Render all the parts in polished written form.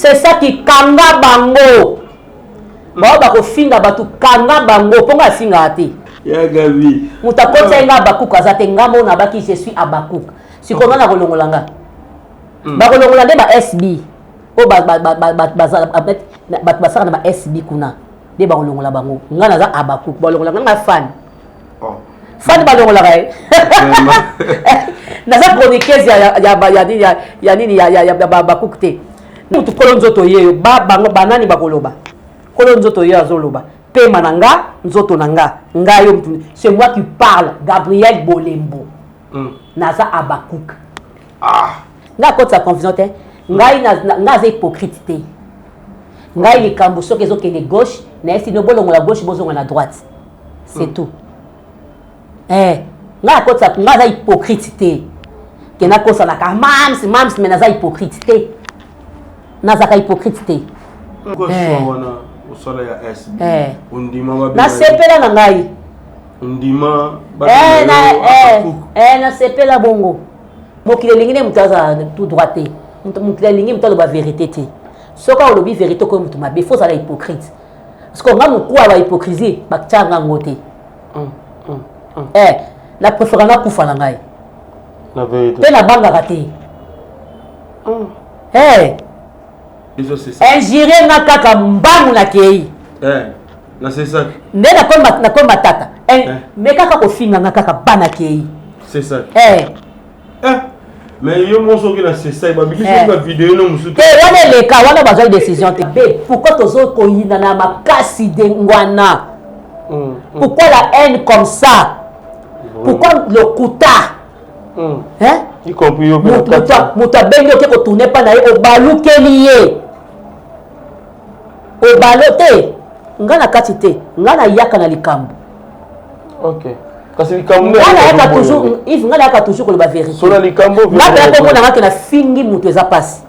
C'est ça qui kanga bango. Bao bakofinga bato, kanga bango, mpo nga afingaka te. Ya Gabi. Moto akotisa ye nga Abakuk aza te. Nga mona abaki, je suis Abakuk. Sikoyo nga nakolongola nga. Bakolongola nde ba SB oyo bato basaka na ba SB kuna nde bakolongola bango. Nga naza Abakuk, balongola nga, nga fan. Oh. Fan balongolaka ye. Naza chroniqueuse ya nini, ya Abakuk te. Mutu kolo nzoto ye yo, bango banani bakoloba? Kolo nzoto ye azoloba. Pema na nga, nzoto na nga, nga yo mutu, c'est moi qui parle, Gabriel Bolembo. Naza Abakuk. Ah. Nga akotisa confusion te. Ngai nga aza hypocrite te. Ngai likambo soki ezokende gauche, nayesi no bolongola gauche, bozonga na droite, c'est tout. Ngai akotisa, ngai aza hypocrite te ke nakosanaka mams mams, mais naza hypocrite te, nazalaka hypocrite te. Wana osala ya SB, ondima? Nasepela na ngai. Ondima? Nasepela bongo. Mokili elingi nde moto azala tout droit te. Mokili alingi moto aloba vérité te. Soki olobi vérité, okoyi moto mabe, faut ozala hypocrite, parce que nga mokuwa ba hypocrisie batiaka yango te. Na préféra nakufa na ngai mpe nabangaka te. Injure nga kaka, mbangu nakei. Nde nakomi matata, me kaka kofinga nga kaka, bana kei. Mais yo moko soki na sesai babiki soki bavideo no mosusu te. Wana eleka, wana bazwaki décision te. Be pourquoi tozokoyina na makasi de ngwana? Pourquoi la haine comme ça? Pourquoi lokuta? Hein? Y compris yo mpe na kati. Moto abengi, oke kotourner mpa na ye, obalukeli ye, obalo te. Nga na kati te, nga nayaka na likambo. Ok, kasi likambo nde Nga nayaka toujours, Yves, nga nayaka toujours koloba vérité. So na likambo. Nga mpenza komona nga ke nafingi moto, eza mpasi.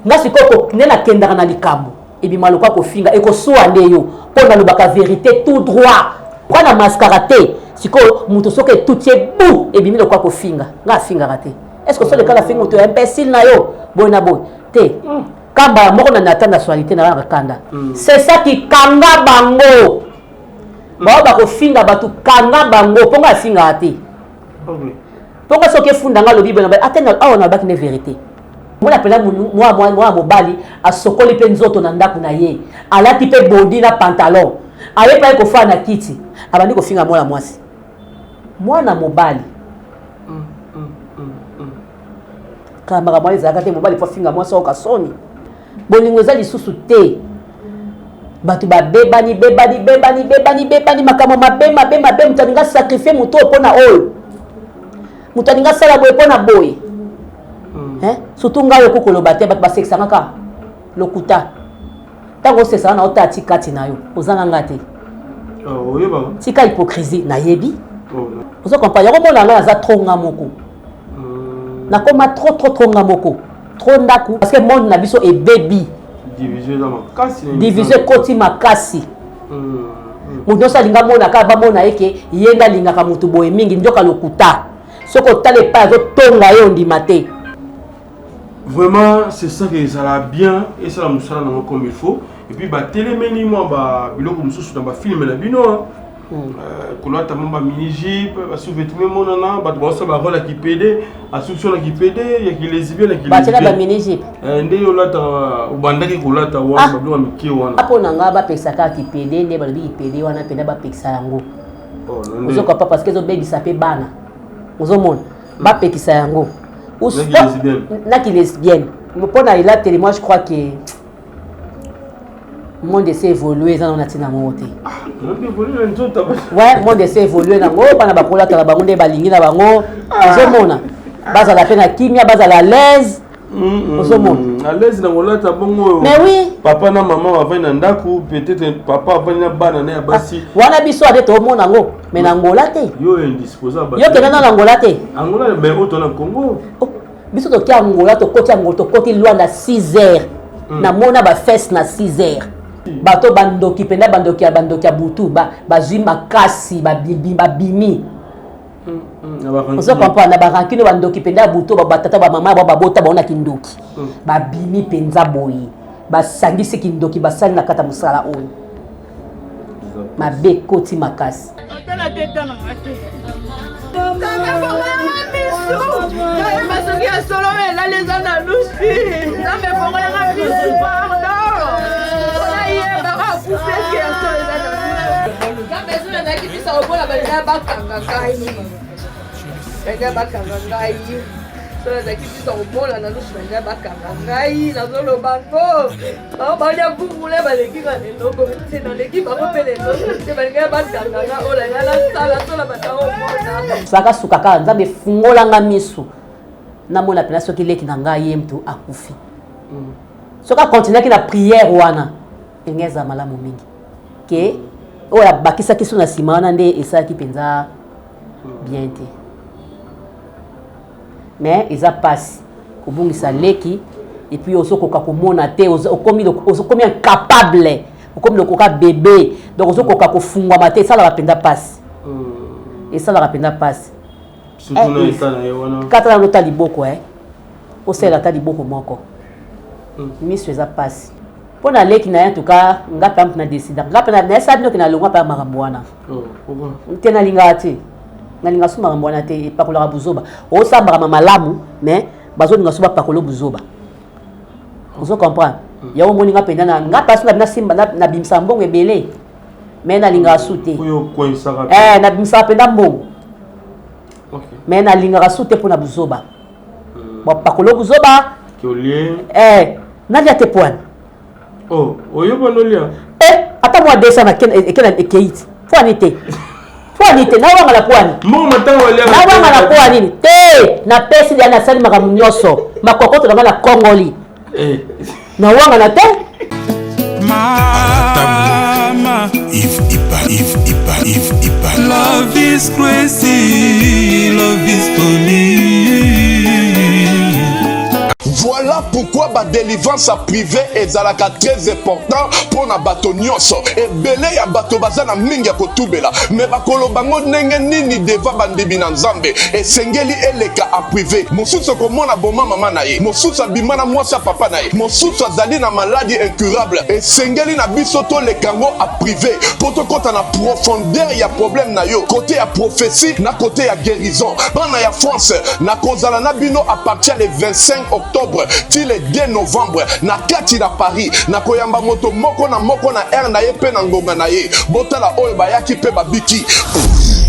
Nga sikoyo nde nakendaka na likambo, ebima lokwa kofinga, ekosuwa nde yo, mpo nalobaka vérité tout droit, mpo na maskara te. Sikoyo moto soki etuti ye bu, ebimi lokwa kofinga. Nga afingaka te. Est ce que so lekala afingi moto ya imbécile na yo boye na boye te? Kamba moko na nata nationalité na kaka kanda. C'est ça qui kanga bango. Bao bakofinga bato, kanga bango, mpo nga afingaka te. Mpo nga soki efunda nga, alobi boye, ate awa nalobaki nde vérité. Mona mpenza mwana mobali asokoli mpe nzoto na ndako na ye, alati mpe body na pantalon, aye mpe aye kofanda na kiti, abandi kofinga mwana mwasi, mwana mobali. Kaka makambo wana ezalaka te. Mobali po afinga mwasi, aoka soni. Bolingo eza lisusu te. Bato babebani, bebani, bebani, bebani, bebani, makambo mabe, mabe, mabe. Moto alingi asacrifier moto oyo mpona oyo, moto alingi asala boye mpona boye. Surtout ngai okoki koloba te, bato basekisanga kaka lokuta. Ntango osesaka na otala ti kati na yo, oza na nga te. Tika hypocrisie, nayebi ozo comprendre yango. Mona ngai naza trop nga moko, nakoma trop, trop, trop nga moko, trop ndako, parce que monde na biso ebebi. Division ekoti makasi. Moto nyonso alinga mona kaka bamona ye ke ye nde alingaka motu boye mingi, nzoka lokuta. Soki otala epai azotonga ye, ondima te. Vraiment, c'est ça que ezala bien, esala mosala nango comme il faut. Et puis batelemeli mwa babiloko mosusu na bafilm na bino, kolata mwa bamini jupe, basous-vêtement emonana, bato baosala barole ya kipédé, asuki na kipédé, ya kilesbienne ya. Batiela bamini jupe. Nde yo olataka, obandaki kolata wana babiloko ya mike wana. Mpo na nga, bapekisaka kipédé nde balobi kipédé wana mpenza, bapekisa yango. Ozoka pa, parce que ezobebisa mpe bana. Ozomona, bapekisa yango na kilesbienne. Mpo na elateli, moi je crois que monde esi évolue, eza nango na ntina moko te. Ouais, monde esi évolue nango, bana bakolata na bango nde balingi na bango. Ozomona, bazala mpe na kimia, bazala à l'aise, ozomona. À l'aise na kolata bongo. Mais oui. Papa na mama bavandi na ndako, peut-être papa avandi na bana na ya basi. Wana biso ade toomona yango, mais na Angola te. Yo indisposable. Yo kenda na Angola te. Angola, mais oyo tona Congo. Biso toki Angola, tokoti Angola, tokoti Lwanda 6 heures. Namona bafese na 6 heures, bato bandoki mpenza, bandoki ya bandoki ya butu, bazwi makasi, babimi. Ozo comprendre? Na barancune, bandoki mpenza ya butu, batata, bamama ba babota bango na kindoki, babimi mpenza boye, basangisi kindoki, basali na kati ya mosala oyo mabe ekoti makasi. Soki ya solo oyo elali eza na lusi, Nzambe efongolanga misu, pardon, nayebaka akufi eske ya solo eza na lusi. Nzambe ezo nazalaki bisa kobola, balinga bakanga ngai, balinga bakanga ngai. So nazalaki bisa kobola na lusi, balinga bakanga ngai. Nazoloba ngo bango balia bungule, baleki nga leloko te, naleki bango mpe leloko te, balinga bakanga nga. Oyo nalinga nasala sola bato omona. Saka suka kaka Nzambe efungolanga misu, namona mpena soki leki na ngai ye mutu akufi. Soki akontinuaki na prière wana, ndenge ezala malamu mingi ke oyo abakisaki so na nsima wana nde esalaki mpenza bien te. Mais eza mpasi kobungisa leki et puis ozokoka komona te, okomi incapable, okomi lokoka bébé, donc ozokoka kofungwama te. Esalaka mpenza mpasi, esalaka mpenza mpasi. Kata nano ta liboko, osalela ata liboko moko, miso eza mpasi mpo na leki na ye. En tout cas, nga mpe na décida, nga mpe nayesa bino ke nalongwa mpe ya makambo wana te. Nalingaka te, nalinga so makambo wana te. Epakolaka buzoba, osambaka malamu, mais bazolinga so bapakola buzoba, ozo comprendre? Yango omoni nga mpenza na nga mpasi nasimba, nabimisaka mbongo ebele, mais nalingaka su te. Nabimisaka mpenza mbongo, mais nalingaka su te mpona buzoba, bapakola buzoba. Nalia te poane. Oyo Ata mwa 200 ekei ti poani te, poani te, nawangala poani, nawangala poani nini te. Napesi deya, nasali makambo nyonso, makokoto na ngai na kongoli, nawangana te. Mama Yves Ipa, Yves Ipa, Yves Ipa. Love is crazy, love is funny. Voilà pourquoi badélivrance privé ezalaka très important mpo na bato nyonso. Ebele ya bato baza na mingi ya kotubela, me bakoloba ngo ndenge nini devant bandimi na Nzambe? Esengeli eleka en privé. Mosusu okomona boma mama na ye, mosusu abima na mwasi ya papa na ye, mosusu azali na maladie incurable. Esengeli na biso toleka yango en privé mpo tokɔta na profondeur ya problème na yo, côté ya prophétie na côté ya guérison. Bana ya France, nakozala na bino à partir le 25 octobre ti le 2 novembre na kati na Paris. Nakoyamba moto moko na moko na heure na ye mpe na ngonga na ye. Botala oyo bayaki mpe babiki.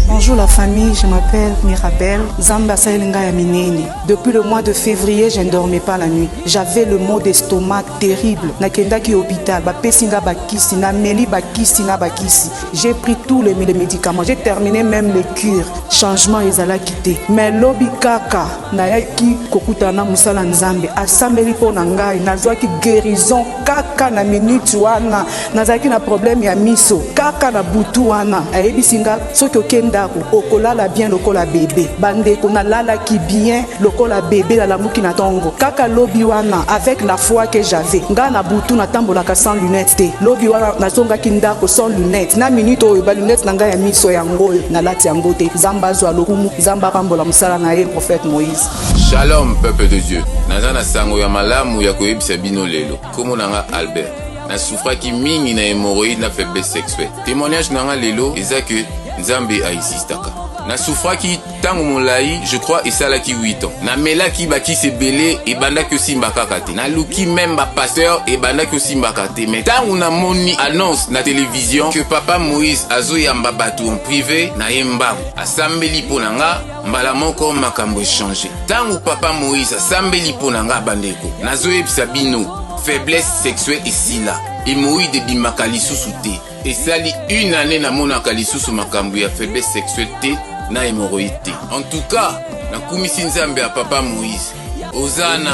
Bonjour la famille, je m'appelle Mirabel Zamba Saelenga ya minene. Depuis le mois de février, je ne dormais pas la nuit. J'avais le maux d'estomac terrible. Nakendaki hôpital, bapesi nga bakisi, nameli bakisi na bakisi. J'ai pris tous les médicaments, j'ai terminé même les cures. Changement ezalaki te. Mais lobi kaka nayaki kokutana na mosala Nzambe, asambeli mpo na ngai, nazwaki guérison kaka na minute wana. Nazalaki na problème ya miso, kaka na butu wana ayebisi nga soki oke ndako okolala bien lokola bébé. Bandeko, nalalaki bien lokola bébé, nalamuki na ntongo kaka lobi wana avec la foi que j'avais. Nga na butu natambolaka sans lunette te. Lobi wana nazongaki ndako sans lunette. Na minute oyo balunette na ngai ya miso yango oyo, nalati yango te. Nzambe azwa lokumu, Nzambe apambola mosala na ye, prophète Moïse. Shalom peuple de Dieu. Naza na sango ya malamu ya koyebisa bino lelo. Kombo na nga Albert. Nasufraki mingi na hémorroïde na faiblesse sexuelle. Témoignage na nga lelo eza ke Nzambe aexistaka. Nasufraki ntango molai, je crois esalaki 8 ans. Namelaki bakisi ebele, ebandaki osimba kaka te. Naluki même bapasteur, ebandaki osimbaka te. Mais ntango namoni annonce na télévision que papa Moïse azoyamba bato en privé na ye, mbangu asambeli mpo na nga, mbala moko makambo echanger. Ntango papa Moïse asambeli mpo na nga, bandeko, nazoyebisa bino, faiblesse sexuelle esila, hémorroïde ebimaka lisusu te. Esali une année namonaka lisusu makambo ya faiblesse sexuelle te na hémorroïde te. En tout cas, nakumisi Nzambe ya papa Moïse. Ozana.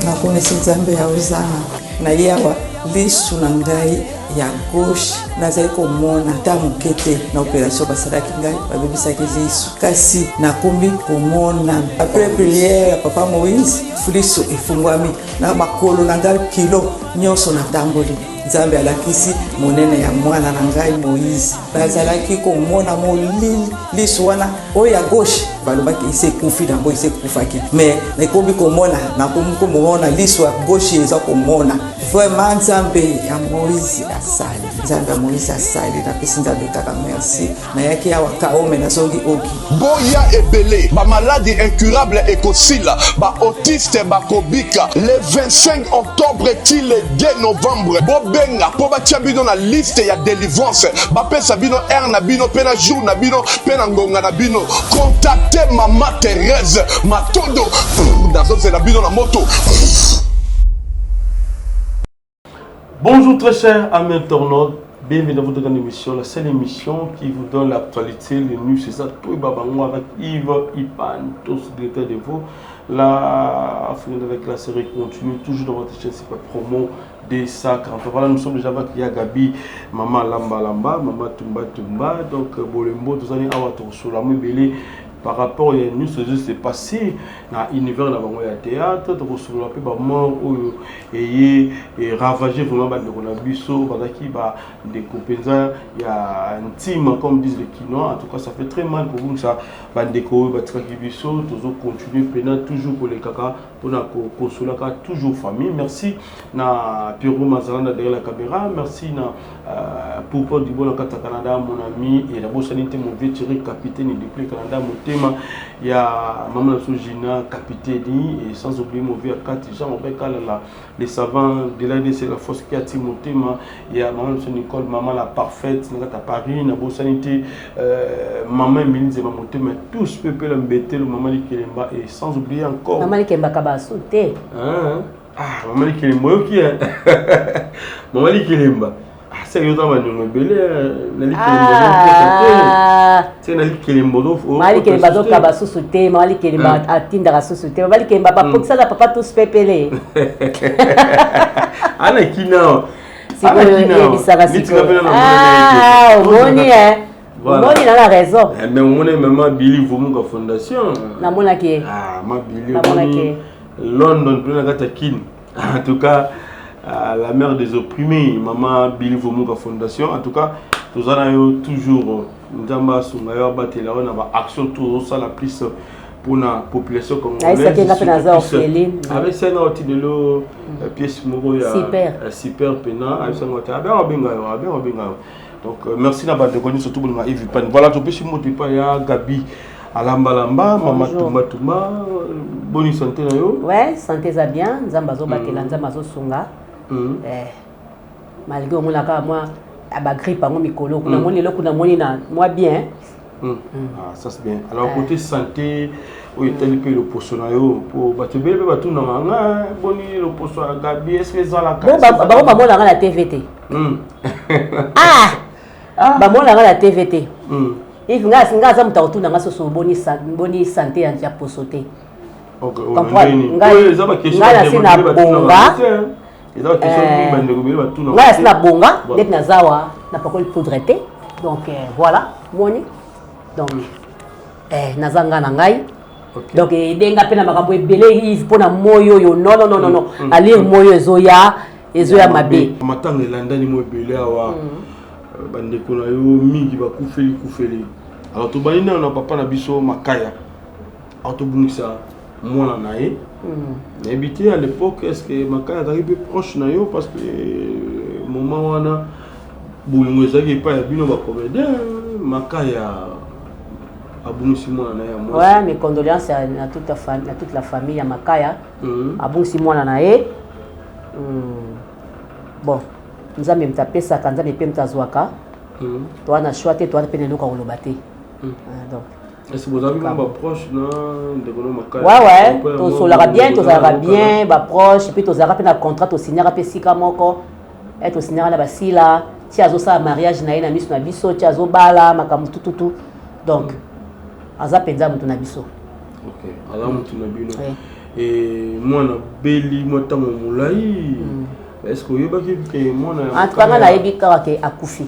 Nakomisi Nzambe ya ozana. Naye awa, lisu na ngai ya gauche nazali komona ata moke te. Na opération basalaki ngai, babebisaki lisu, kasi nakomi komona après prière ya papa Moïse. Lisu efungwami na makolo na ngai kilo nyonso natamboli. Nzambe alakisi monene ya mwana na ngai Moïse. Nazalaki komona molili lisu wana oyo ya gauche balobaki esi ekufi nango esi ekufaki mais nakomi komona nakomi komona lisu ya gauche eza komona vraiment Nzambe ya Moïse asali Nzambe ya Moïse asali napesi Nzambe kaka merci nayaki awa kao me nazongi oki Boya ebele, ba maladi incurable ekosila, ba autiste bakobika. Le 25 octobre ti le 2 novembre, bobenga po batia bino na liste ya delivrance, bapesa bino heure na bino pe na jour na bino pe na ngonga na bino. Contactez mama Therèse Matondo, nazozela bino na moto. Bonjour très chers amis internautes, bienvenue dans votre grande émission, la seule émission qui vous donne l'actualité, les news, c'est ça, tout Babango avec Yves Ipan, tous directeur de vous. La avec la série continue, toujours dans votre chaîne, c'est pas promo des sacres. Enfin, voilà, nous sommes déjà avec Yagabi, Maman Lamba Lamba, Maman Tumba Tumba, donc Bolembo, tout ça, awa Torsula, Mubele, par rapport ya news oyo s'est passé na univers na bango ya théâtre tokosolola mpe bamort oyo eye e ravage vraiment bandeko na biso bazalaki bandeko mpenza ya ntima comme disent les kinois en tout cas ça fait très mal kobungisa bandeko oyo batikaki biso tozo continuer mpena toujours kolekaka mpona kokonsolaka toujours famille merci na Pierrot Mazalanda derrière la caméra merci na euh, Poupo Dibo na kati ya Canada mon ami et nabosani te mon vieux Thierry capitaine depuis le Canada motema ya maman na biso Gina capitaine et sans oublier mon vieux Akati Jean Robert Kalala les savants de l'ADC la force qui ati motema ya maman na biso Nicole maman la parfaite na kati ya Paris nabosani te euh, maman Emilie Nzema motema tous pepe la mbetelo maman Likelemba et sans oublier encore maman Likelemba kabasu te hein? Ah, mama likelemba oyoki eh? mama likelemba ah, seke yoza baniongo ebele eh, na likelemba ah. te na likelemba mama likelemba azokaba susu te mama likelemba eh. atindaka susu te mama likelemba hmm. bapokisaka papa tous pepele ana kina sikoyo yebisaka sikoyo omoni omoni na na raison mais omoni mama bili vomuka fondation namonaki ye ma bili namonaki London mpe na kati ya Kin. En tout cas, euh, la mère des opprimés, maman Billy Vomuka Fondation. En tout cas, toza na yo toujours Nzambe asunga yo abatela yo na ba action tout osala plus mpona population congolaise. Nga naza orpheline. Abesa nga otindelo euh, pièce moko ya super, super pena abesa nga oti abe abenga yo abe abenga yo. Donc euh, merci na bandeko nyonso tout bolinga Yves Pani. Voilà topesi moto epai ya Gabi alambalamba mama tumba tumba boni santé na yo ouais santé eza bien nzambe azobatela mm. nzambe azosunga mm. eh, malgré omonaka mwa bagrippe yango mikolo kuna mm. moni eloko namoni na mwa bien mm. Mm. Ah, ça c'est bien alors eh. côté santé oyo etali mpe loposo na yo mpo bato ebele mpe batunaka nga boni loposo ya gabi est ce que ezalaka bango bamonaka na tv te mm. ah! ah! bamonaka na tv te mm. Yves nga nga aza moto akotuna nga soso boni boni santé ya ya poso te. Comprendre ngai ngai nasi na bonga. Ngai nasi na bonga ndeti na zawa na pakoli poudre te. Donc euh, voilà moni donc eh, naza nga na ngai okay. donc edenga mpe na makambo ebele Yves mpo na moi oyo non non non non mm, mm, alire mm. moi oyo ezoya ezoya mabe matanga elandani mo ebele awa mm. Euh, bandeko na yo mingi bakufeli kufeli alors tobandi nano na papa na biso makaya alors tobungisa mwana na ye mm. nayebi te à l'époque est ce que makaya azalaki mpe proche na yo parce que euh, moment wana bolingo ezalaki epai ya bino bacomédien makaya abungisi mwana na ye ya mwasi ouais, mes condoléances à, à, toute la famille, à toute la famille ya makaya mm. abungisi mwana na ye mm. bon nzambe moto apesaka nzambe mpe moto azwaka mm. toa na choix te toa mpe na eloko ya koloba te mm. ah, donc ouais ouais tosolaka bien tozalaka bien baproche puis tozalaka mpe na contrat tosignaka mpe esika moko e tosignaka na basila ti azosala mariage na ye na miso na biso ti azobala makambo tututu donc mm. aza mpenza moto na biso aza moto na bino mwana beli mwa ntango molai Est ce que oyebaki ke mwana En tout cas nga nayebi kaka ke akufi.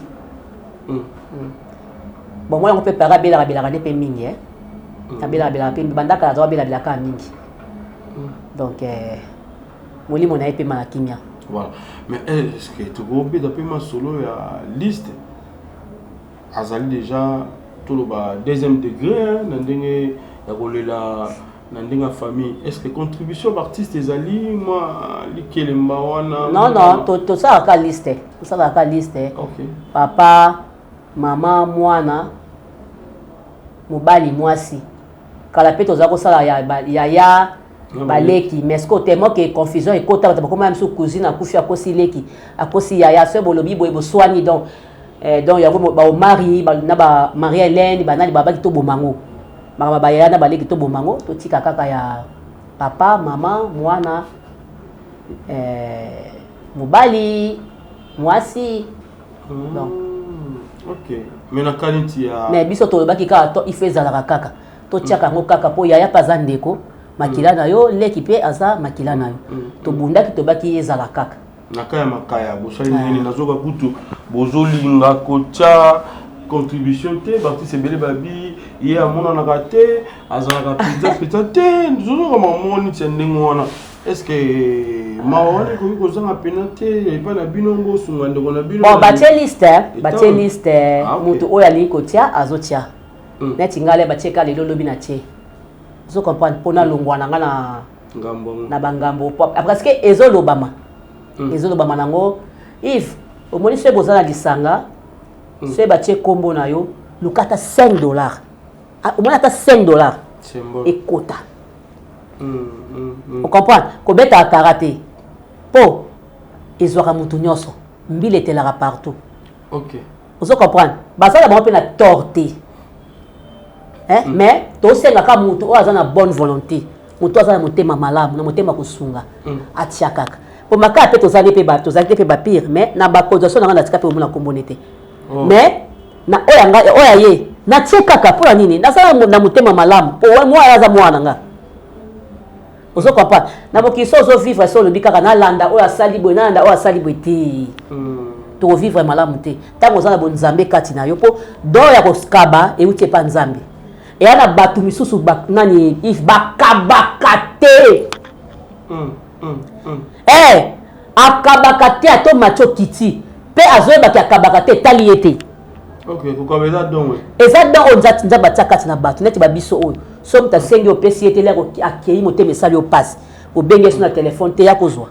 Mm. Mm. Bon mwana yango mpe para abelaka belaka nde mpe mingi eh. Mm. Abelaka belaka mpe banda kala aza abela belaka mingi. Mm. Donc eh, molimo na ye mpe na kimia. Voilà. Mais est-ce que tokobeta mpe masolo ya liste azali déjà toloba deuxième degré na ndenge ya kolela na ndenge ya famille? Est ce que contribution baartiste ezali mwa likelemba wana? Non, non, tosalaka liste, tosalaka liste. Papa, mama, mwana mobali, mwasi. Kala mpe toza kosala yaya, baleki, mais ce que tellement que confusion ekota, bato bakoma misu, cousine akufi, akosi leki, akosi yaya, so bolobi boye, boswani. Donc yango baomari na ba Marie Hélène, banani babaki, toboma ngo makambo bayaya na baleki, toboma ngo, totika kaka ya papa, mama, mwana mobali, mwasi. Donc Ok, mais na kaniti ya Mais biso tolobaki kaka to il faut ezalaka kaka, totiaka yango kaka, mpo yaya mpe aza ndeko makila na yo, leki mpe aza makila na yo. Tobundaki, tobaki ezala kaka. Na ka ya makaya bosali nini? Nazoka kutu bozolinga kotya contribution te. Baartiste ebele babi ye amonanaka te, azalaka mpenza mpenza te. Zozoka mamo neti ya ndenge wana, est ce que mawa wana ekoki kozanga pena te epai na bino ngo osunga ndeko na bino? Bon, batie liste, batie liste. Moto oyo alingi kotia azotia. Neti ngai le batie ka lelo, lobi na tie, ozo comprendre, mpo nalongwa na nga na bangambo, parce que ezolobama, ezolobama nango. Yves, omoni, soki boza na lisanga, soki batie nkombo na yo, luka ata 5 $. Omoni, ata 5 $ ekota, ocomprendre. Kobetaka kara te, mpo ezwaka motu nyonso, mbila etelaka partout. Ozo comprendre, baza na bango mpe na tort te, mais tosengaka motu oyo aza na bonne volonté, motu aza na motema malamu, na motema kosunga, atia kaka. Po makaya mpe tozali mpe, tozali te mpe bapire, mais na bacotisation na nga natika mpe omona kombone te. Mais na oyo nga, oyo aye, natie kaka. Mpona nini? Nasala na motema malamu, po mwana aza mwana nga, ozo comprendre. Na mokili so ozovivre, so olobi kaka nalanda oyo asali boye, nalanda oyo asali boye te, tokovivre malamu te. Ntango oza na bonzambe kati na yo, mpo don ya kokaba euti epa Nzambe. Eya na bato misusu nani, Yves, bakabaka te. Akabaka te, ato mati okiti mpe azoyebaki akabaka te, etali ye te. Eza don oyo Nzambe atia kati na bato neti babiso oyo. So moto asengi, opesi ye te, lere akei, motema esali yo mpasi, obenge so na telefone te, ya kozwa.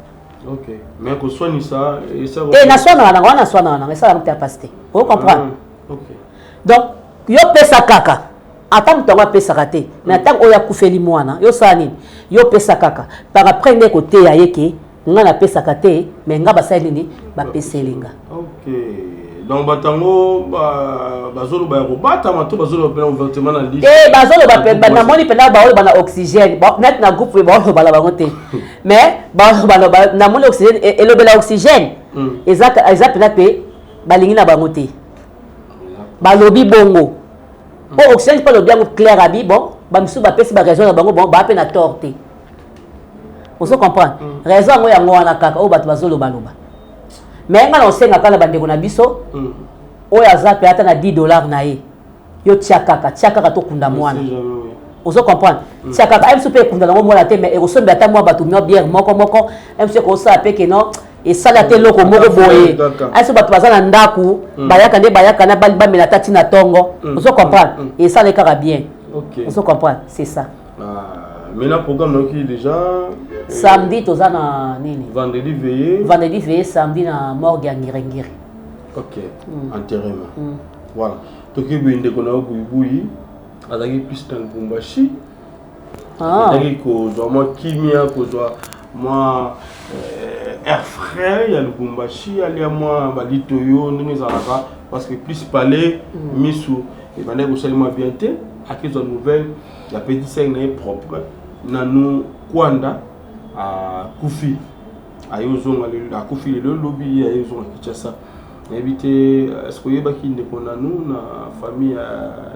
Te, naswanaka nanga wana, naswanaka nanga, esalaka moto ya mpasi te, ocomprendre. Donc yo pesa kaka, ata moto yango apesaka te. Mais ntango oyo akufeli mwana, yo sala nini? Yo pesa kaka, par après nde koteya ye ke nga napesaka te, mais nga basali nini? Bapeseli nga. Ok, donc bato yango bazoloba ya kobatama to bazoloba mpena ouvertement na liste? Te, bazoloba, namoni mpena baoloba na oxygène neti na groupe, baoloba na bango te, mais baoloba, namoni oxygène elobela oxygène. Eza mpena mpe balingi na bango te, balobi bongo po oxygène mpe alobi yango clair, abi bon, bamisusu bapesi baraison na bango, bon, baa mpe na tort te, ozo comprendre. Raison yango, yango wana kaka oyo bato bazolobaloba. Mais nga na osengaka na bandeko na biso oyo aza mpe ata na 10 $ na ye, yo tia kaka, tia kaka, tokunda mwana, ozo comprendre. Tia kaka ye, biso mpe ekunda nango mwana te, mais ekosombela ata mwa bato mwa bière moko moko ye, biso ekosala mpe keno esala te eloko moko boye. Aso bato baza na ndako, bayaka nde bayaka na bamela ata ntina ntongo, ozo comprendre, esala kaka bien, ozo comprendre, c'est ça. Maintenant, programme nayoki déjà. Samedi toza na nini? Vendredi veillée. Vendredi veillée, samedi na morgue ya Ngiri-Ngiri. Ok, enterrement. Voilà, toki boye. Ndeko na yo Buyibuyi azalaki plus na Lubumbashi, azalaki kozwa mwa kimia, kozwa mwa air frais ya Lubumbashi, alia mwa balitoyo ndenge ezalaka, parce que plus palais misu ebandaki kosali mwa bien te. Akezwa nouvelle ya petit sœur na ye propre Nanu Kwanda akufi, aye ozonga lelo, akufi lelo, lobi ye aye ozonga Kinshasa. Nayebi te, est ce que oyebaki ndeko Nanu na famille ya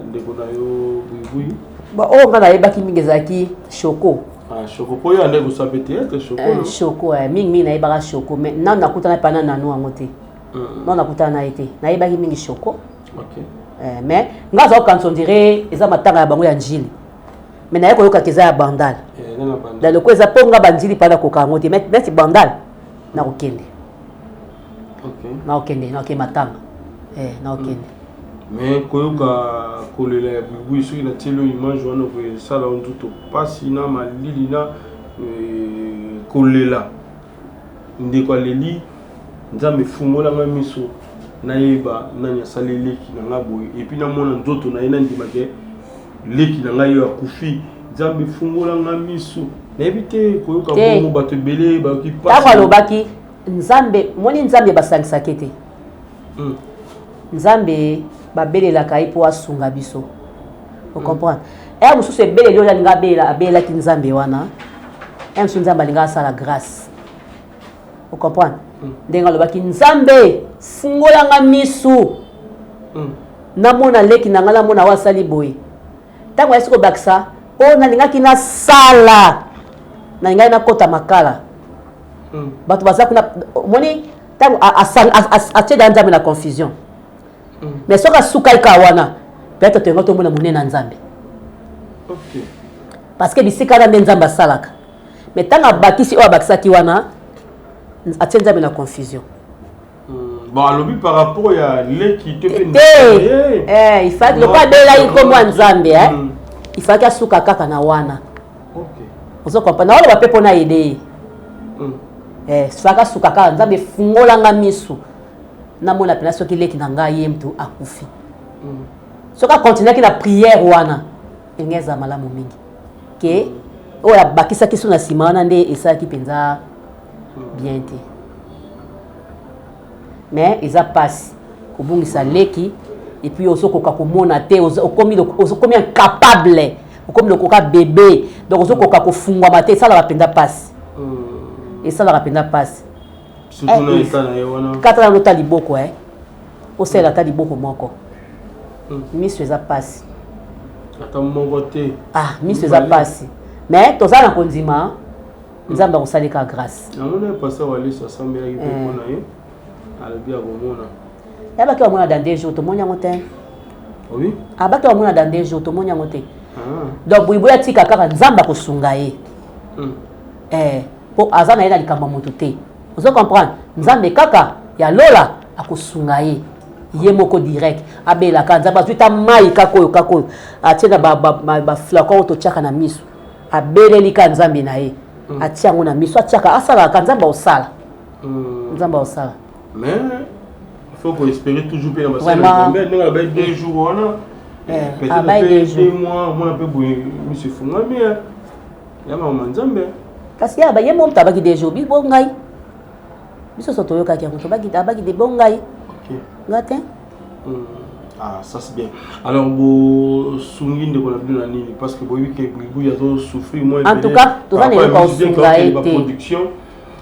ndeko na yo Buyibuyi? Bon, oyo nga nayebaki mingi ezalaki Shoko. Ah, Shoko, po oyo andaki kosala pe théâtre, Shoko. Shoko, mingi mingi nayebaka Shoko, mais nanu nakutana mpe na Nanu yango te, nanu nakutana na ye te. Nayebaki mingi Shoko. Mais nga aza kokanisa, on dirait eza matanga ya bango ya Njili, mais naye koyokaka eza ya Bandal. Na loko eza mpo nga banjili mpa nakoka yango te, neti Bandal nakokende. Naokende, naokende matanga. Eh, naokende. Mais koyoka kolela ya buibui, soki natieli oyo image wana, okosala yo nzoto mpasi na malili na kolela. Ndeko aleli: "Nzambe, fungola ngai miso, nayeba nani asali leki na ngai boye, et puis namona nzoto na ye, nandima ke leki na ngai oyo akufi. Nzambe, fungola ngai miso." Nayebi te koyoka bongo, bato ebele bayoki. Ntango alobaki Nzambe, moni Nzambe basangisaki te. Nzambe babelelaka ye mpo asunga biso, ocomprendre? Ere mosusu ebeleli oyo alinga abela, abelelaki Nzambe wana, ere mosusu Nzambe alinga asala grâce, ocomprendre? Ndenge alobaki: "Nzambe, fungolanga misu, namona leki na ngai, namona oyo asali boye." Ntango ayesi kobakisa oyo nalingaki nasala, nalingaki nakɔta makala. Bato baza kuna, omoni ntango atie da Nzambe na confusion. Mais soki asukai kaka wana, peut-être toyenga tomona monene na Nzambe, parce que bisika wana nde Nzambe asalaka. Mais ntango abakisi oyo abakisaki wana, atie Nzambe na confusion. Bon, alobi par rapport ya leki te mpe te. Il fallait, lokola abelaki nkombo ya Nzambe, il fallait asuka kaka na wana. Ozo comprendre? Naoloba mpe mpona aider ye, fallait asuka kaka: "Nzambe, efungolanga misu, namona mpena soki leki na ngai ye mutu akufi." Soki akontinuaki na prière wana, ndenge eza malamu mingi ke oyo abakisaki so na nsima wana nde esalaki mpenza bien te. Mais eza mpasi kobungisa leki, et puis ozokoka komona te, okomi incapable, okomi lokoka bébé, donc ozokoka kofungwama te. Esalaka mpenza mpasi, esalaka mpenza mpasi. Kata nano ta liboko, osalela ata liboko moko, miso eza mpasi. Ata moko te. Ah, miso eza mpasi, mais toza na kondima Nzambe akosaleka grâce. Namoni pasteur Walesa asambelaki mpe mpo na ye, alobi akomona. Yabaki bamona dans 2 jours, tomoni yango te. Oui. Abaki bamona dans 2 jours, tomoni yango te. Donc boyiboyi atika kaka, Nzambe akosunga ye, mpo aza na ye na likambo ya moto te, ozo comprendre? Nzambe kaka ya lola akosunga ye, ye moko direct. Abelaka Nzambe, azwi ta mai kaka oyo, kaka oyo atie na baflacon oyo totiaka na miso, abeleli kaka Nzambe na ye, atia yango na miso, atiaka, asalaka, Nzambe aosala, Nzambe aosala. Mais il faut koespérer toujours mpe na basala Nzambe, ndenge alobaki 2 jours wana, peut-être mpe 2 mois, omona mpe boye miso efungami ya mama Nzambe. Kasi ya ye mo moto abaki 2 jours, bibo ngai biso so toyokaki yango, tobaki abaki de bo ngai nga te. Ah, ça c'est bien. Alors, bosungi ndeko na bino na nini? Parce que boyebi ke Buibui azosouffrir moi. En tout cas, toza na eloko osunga ye te. Production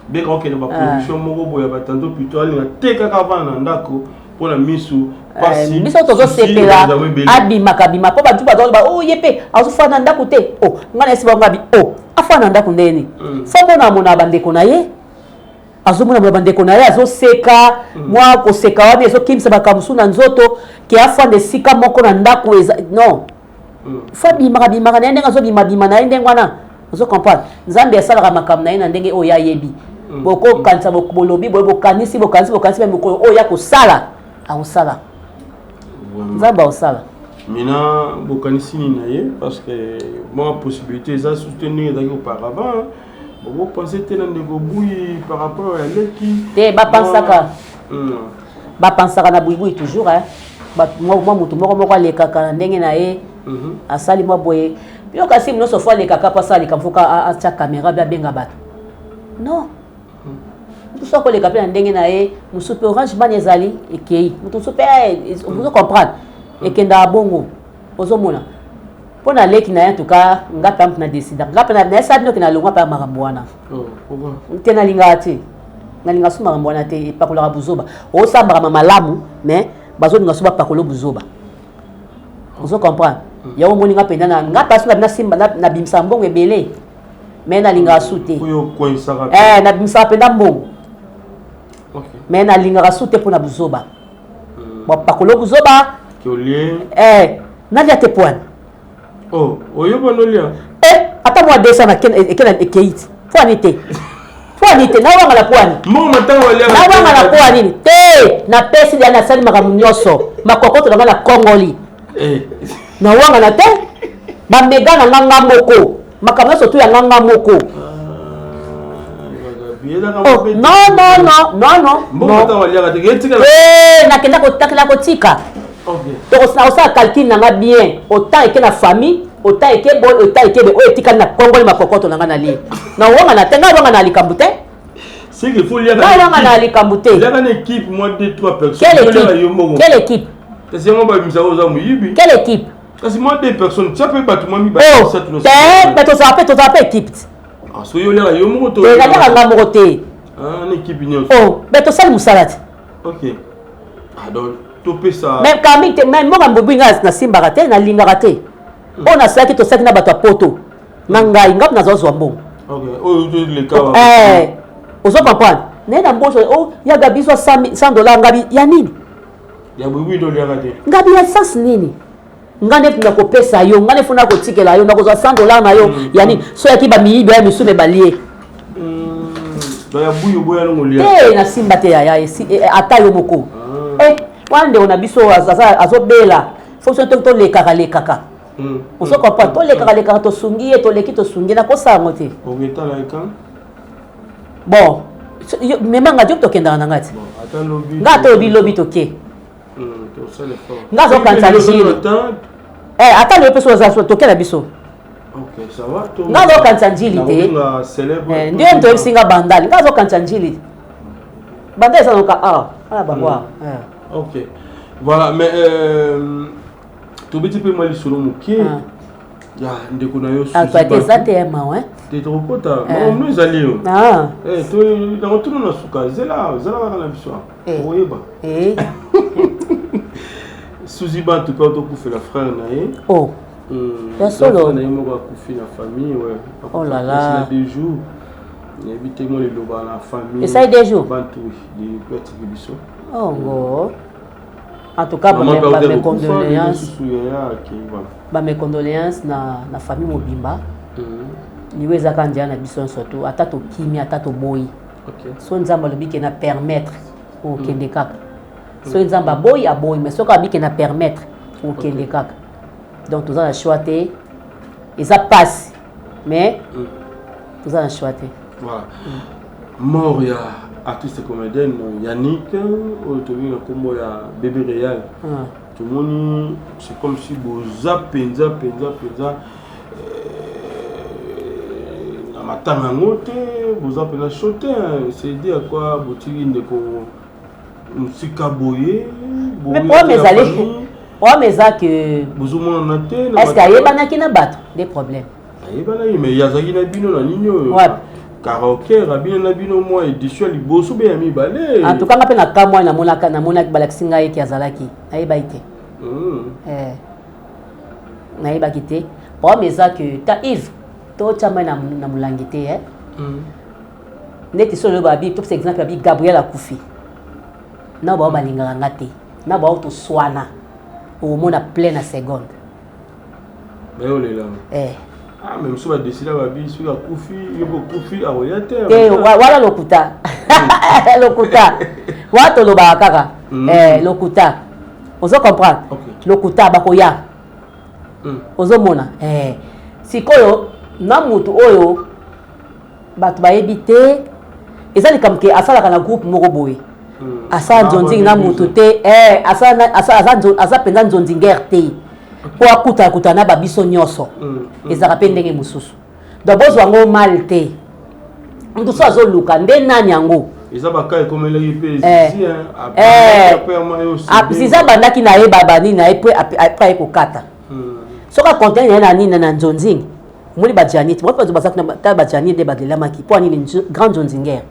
beka okende baproduction moko boye ya batando, plutôt alinga te kaka vana na ndako mpona misu. Pasi biso tozosepela abimaka bima, mpo bato bazoloba: "O, ye mpe azofanda na ndako te." O ngai nayesi bango abi o afanda na ndako ndeni, fo mona amona bandeko na ye, azomona mona bandeko na ye, azoseka mwa koseka wana ezokimisa makambo mosusu na nzoto, ke afanda esika moko na ndako eza non. Fo abimaka bimaka na ye ndenge azobimabima na ye ndenge wana, ozo comprendre? Nzambe asalaka makambo na ye na ndenge oyo ayebi. Bokokanisa, bolobi boye, bokanisi, bokanisi, bokanisi, me mokolo oyo ya kosala, akosala, Nzambe akosala. Maintenant, bokanisi nini na ye? Parce que mwa possibilité eza susu te ndenge ezalaki auparavant. Bokopense te na ndeko Bui par rapport ya leki? Te, bapansaka, bapansaka na Buibui toujours. Mwa motu moko moko alekaka na ndenge na ye, asali mwa boye. Yo kasi nyonso fo alekaka mpo asala likambo, fo atia caméra mpe abenga bato. Non, mosusu akoleka mpe na ndenge na ye, mosusu mpe Orange Money ezali ekei, moto mosusu mpe ozo comprendre, ekendaka bongo. Ozomona mpo na leki na ye. En tout cas, nga mpe ampe na décida, nga mpe nayesala bino ke nalongwa mpe ya makambo wana te. Nalingaka te, nalinga so makambo wana te. Epakolaka buzoba, osambaka ma malamu, mais bazolinga so bapakola buzoba, ozo comprendre? Yango omoni nga mpenza nga mpasi nasimba, nabimisaka mbongo ebele, mais nalingaka su te. Nabimisaka mpenza mbongo, mais nalingaka su te mpona buzoba, bapakola buzoba. Nalia te poane. Oyo banolia. Ata mwa 200 ekei ti poani te. Mpo nini te nawangana? Mpo nini nawangana? Mpo nini te? Napesi dia, nasali makambo nyonso, makokoto na nga na kongoli, nawangana te. Bamega na nga, nga moko, makambo nyonso tu ya nga, nga moko. Oh, non, non, non, non, non. Nakenda kotakela kotika, nakosala calcul na nga bien. Autant eke na famille, autant eke boye, autant eke be oyo etikali na kongoli makokoto na nga na lie. Nawangana te, ngai wanga na likambo te. Ngai wanga na likambo te. Quelle équipe? Quelle équipe? Kasi yango babimisaka oza moyibi. Quelle équipe? Kasi mwa deux personnes, tia mpe bato mwa mibale. Te, me tozala mpe, tozala mpe équipe te. Soki oliaka yo moko to? Te, naliaka nga moko te. Na équipe nyonso. Oh, me tosali mosala te. Ok, ah, donc topesa. Mais kami te, mais mboka mbobi ngai nasimbaka te, nalingaka te. Oyo nasalaki, tosalaki na bato ya poto na ngai, ngai nazozwa mbongo. Ozo comprendre? Naye na mboso o ya Gabi, zwa 100 dollar. Ngabi ya nini? Ngabi ya sens nini? Nga nde nakopesa yo, nga nde funa kotikela yo, nakozwa 100 dollar na yo ya nini? So yaki bamiyibi ya misume balie. Te, nasimba te yaya, ata yo moko. Wana ndeko na biso azobela, fo biso tolekaka lekaka, ozo comprendre? Tolekaka lekaka, tosungi ye, toleki, tosungi ye, nakosala yango te. Bon, memanga dio, tokendaka na nga ti nga ata olobi lobi toke. Nga azokanisa Njili, ata lobi mpe so oza toke na biso. Nga azokanisa Njili te, nde moto oyebisi nga Bandali. Nga azokanisa Njili, Bandali eza noka awa ala bango awa. Ok, voilà. Mais tobeti mpe mwa lisolo moke ya ndeko na yo. Actualité eza te ya mawa. Te, tokokota makambo ezali yo nango tuna na suka. Zela, zela kaka na biso, okoyeba. Suzi Bantu mpe tokufela frère na ye. Oh. Ya solo? Na ye moko akufi na famille, ouais. Oh là là. 2 jours, nayebi te mo liloba na famille. Esali 2 jours? Bantu depuis atiki biso. Oh ngo, en tout cas ba mes condoléances, ba mes condoléances na famille mobimba. Liwa ezaka nzela na biso nyonso tu, ata tokimi, ata toboyi. So Nzambe alobi ke na permettre, okende kaka. Soki Nzambe aboyi, aboyi, mais soki alobi ke na permettre, okende kaka. Donc toza na choix te, eza pasi, mais toza na choix te. Voilà. Mort ya artiste comédienne Yannick, oyo tobengi na nkombo ya Bébé Réal, tomoni c'est comme si boza mpenza mpenza mpenza na matanga yango te, boza mpenza chaud te. C'est dû à quoi? Botiki ndeko mosika boye? Mais problème ezali, problème eza que Bozomonana te. Est ce que ayebanaki na bato nde problème. Ayebanaki, mais azalaki na bino na nini oyo? Karaoke abino na bino mwa édition ya liboso be ya mibale. En tout cas nga mpe na kamwa, namonaka, namonaki, balakisi ngai eke azalaki, nayebaki te. Nayebaki te. Problème eza que ta Yves totya mai na molangi te, eh? Neti so oyo babi, topesa exemple, babi Gabriel akufi na bao balingaka nga te, na bao toswana, okomona plein na seconde. Bayolela. Eh. Ah, mais mosusu badesida, babi soki akufi, yo mpe okufi, akoya te. Te, wana lokuta, lokuta wana tolobaka kaka. Eh, lokuta, ozo comprendre? Lokuta, bakoya. Ozomona, eh. Sikoyo na mutu oyo bato bayebi te, eza likambo ke asalaka na groupe moko boye, asala nzonzingi na mutu te, eh, aza mpenza nzonzingere te mpo akutana kutana na babiso nyonso. Ezalaka mpe ndenge mosusu, donc bozwa yango mal te. Motu so azoluka nde nani yango. Eza baka ekomelaki mpe. Zizi abandaki na ye banini na ye mpe après aye kokata. Soki acontinue na ye na nini na nzonzingi, omoni bajani te, ta bajani nde balelamaki mpo anini grand nzonzingere.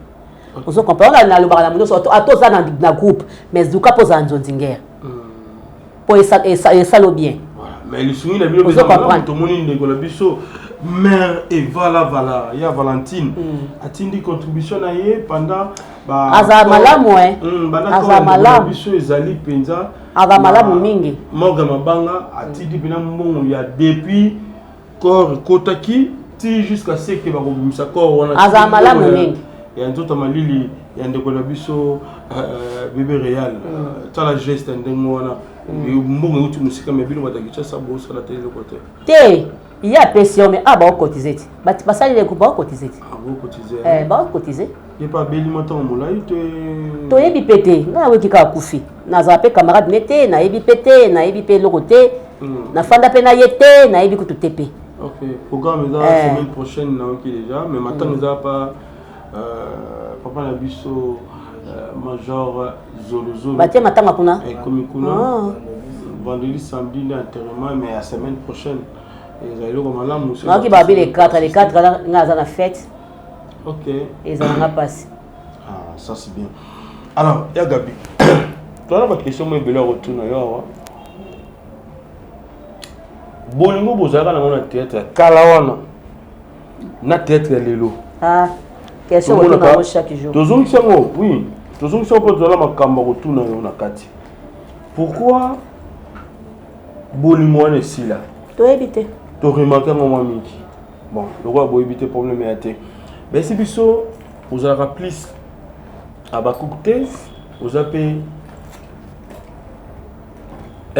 Ozo comprendre? Wana nalobaka na moto nyonso, ata oza na groupe, mais luka mpo ozala nzonzingere mpo esalo bien. Mais lisungi na bino, tomoni ndeko na biso mare Evala Vala ya Valentine atindi contribution na ye pendant. Azala malamu, aza malamu. Biso ezali mpenza. Aza malamu mingi. Morgue mabanga atindi mpena mbongo ya depuis corps ekotaki ti jusqu'à ce que bakobimisa corps wana. Azala malamu mingi. ya nzoto malili ya ndeko na biso bebe Real. Tala geste ya ndenge wana, mbongo euti mosika, me bino bato ya Kinshasa bosala te eloko te. Te, ye apesi yo, me a baokotize ti basali leko baokotize ti. Baokotize. Baokotize. Ye mpe abeli mwa ntango molai te. Toyebi mpe te. Ngai nayoki kaka akufi. Nazala mpe camarade ne te, nayebi mpe te, nayebi mpe eloko te, nafanda mpe na ye te, nayebi kutu te mpe. Ok, programme eza semaine prochaine, nayoki déjà, mais matanga eza pa papa na biso major Zolozolo. Batie matanga kuna? Ekomi kuna vendredi, samedi nde enterrement, mais ya semaine prochaine ezali eloko malamu. Nayoki babi le 4, le 4 ngai aza na fête. Ezalanga mpasi. Ah, ça c'est bien. Alors ya Gabi, toza na baquestion mo ebele ya kotuna yo awa. Bolingo bozalaka nango na théâtre ya kala wana na théâtre ya lelo? Ah, question otuna yango chaque jour. Tozongisi yango, oui, tozongisi yango mpo tozala makambo ya kotuna yo na kati. Pourquoi bolingo wana esila? Toyebi te. Toremarquer yango mwa mingi. Bon, lokola boyebi te, problème ya te. Bayesi biso ozalaka plus Abakuku te, oza mpe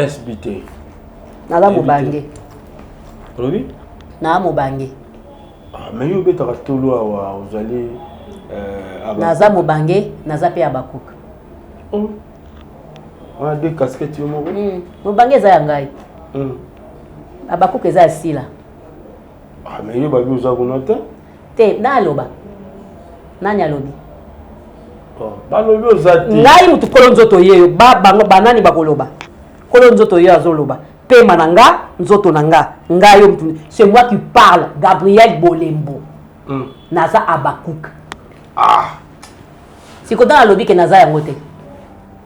SB te. Naza mobange. Olobi? Naa mobange. Ah, mais yo obetaka tolo awa, ozali naza mobange, naza mpe Abakuku. Oh. Wana deux casquettes yo moko. Mobange eza ya ngai. Abakuku eza ya Sila. Ah, mais yo babi oza kuna te. Te, na aloba nani alobi? Oh, balobi oza te. Ngai mutu kolo nzoto yeyo ba bango banani bakoloba? Kolo nzoto ye azoloba, pema na nga, nzoto na nga, ngai yo mutu, c'est moi qui parle, Gabriel Bolembo. Naza Abakuka. Ah. Sikoyo ntango alobi ke naza yango te.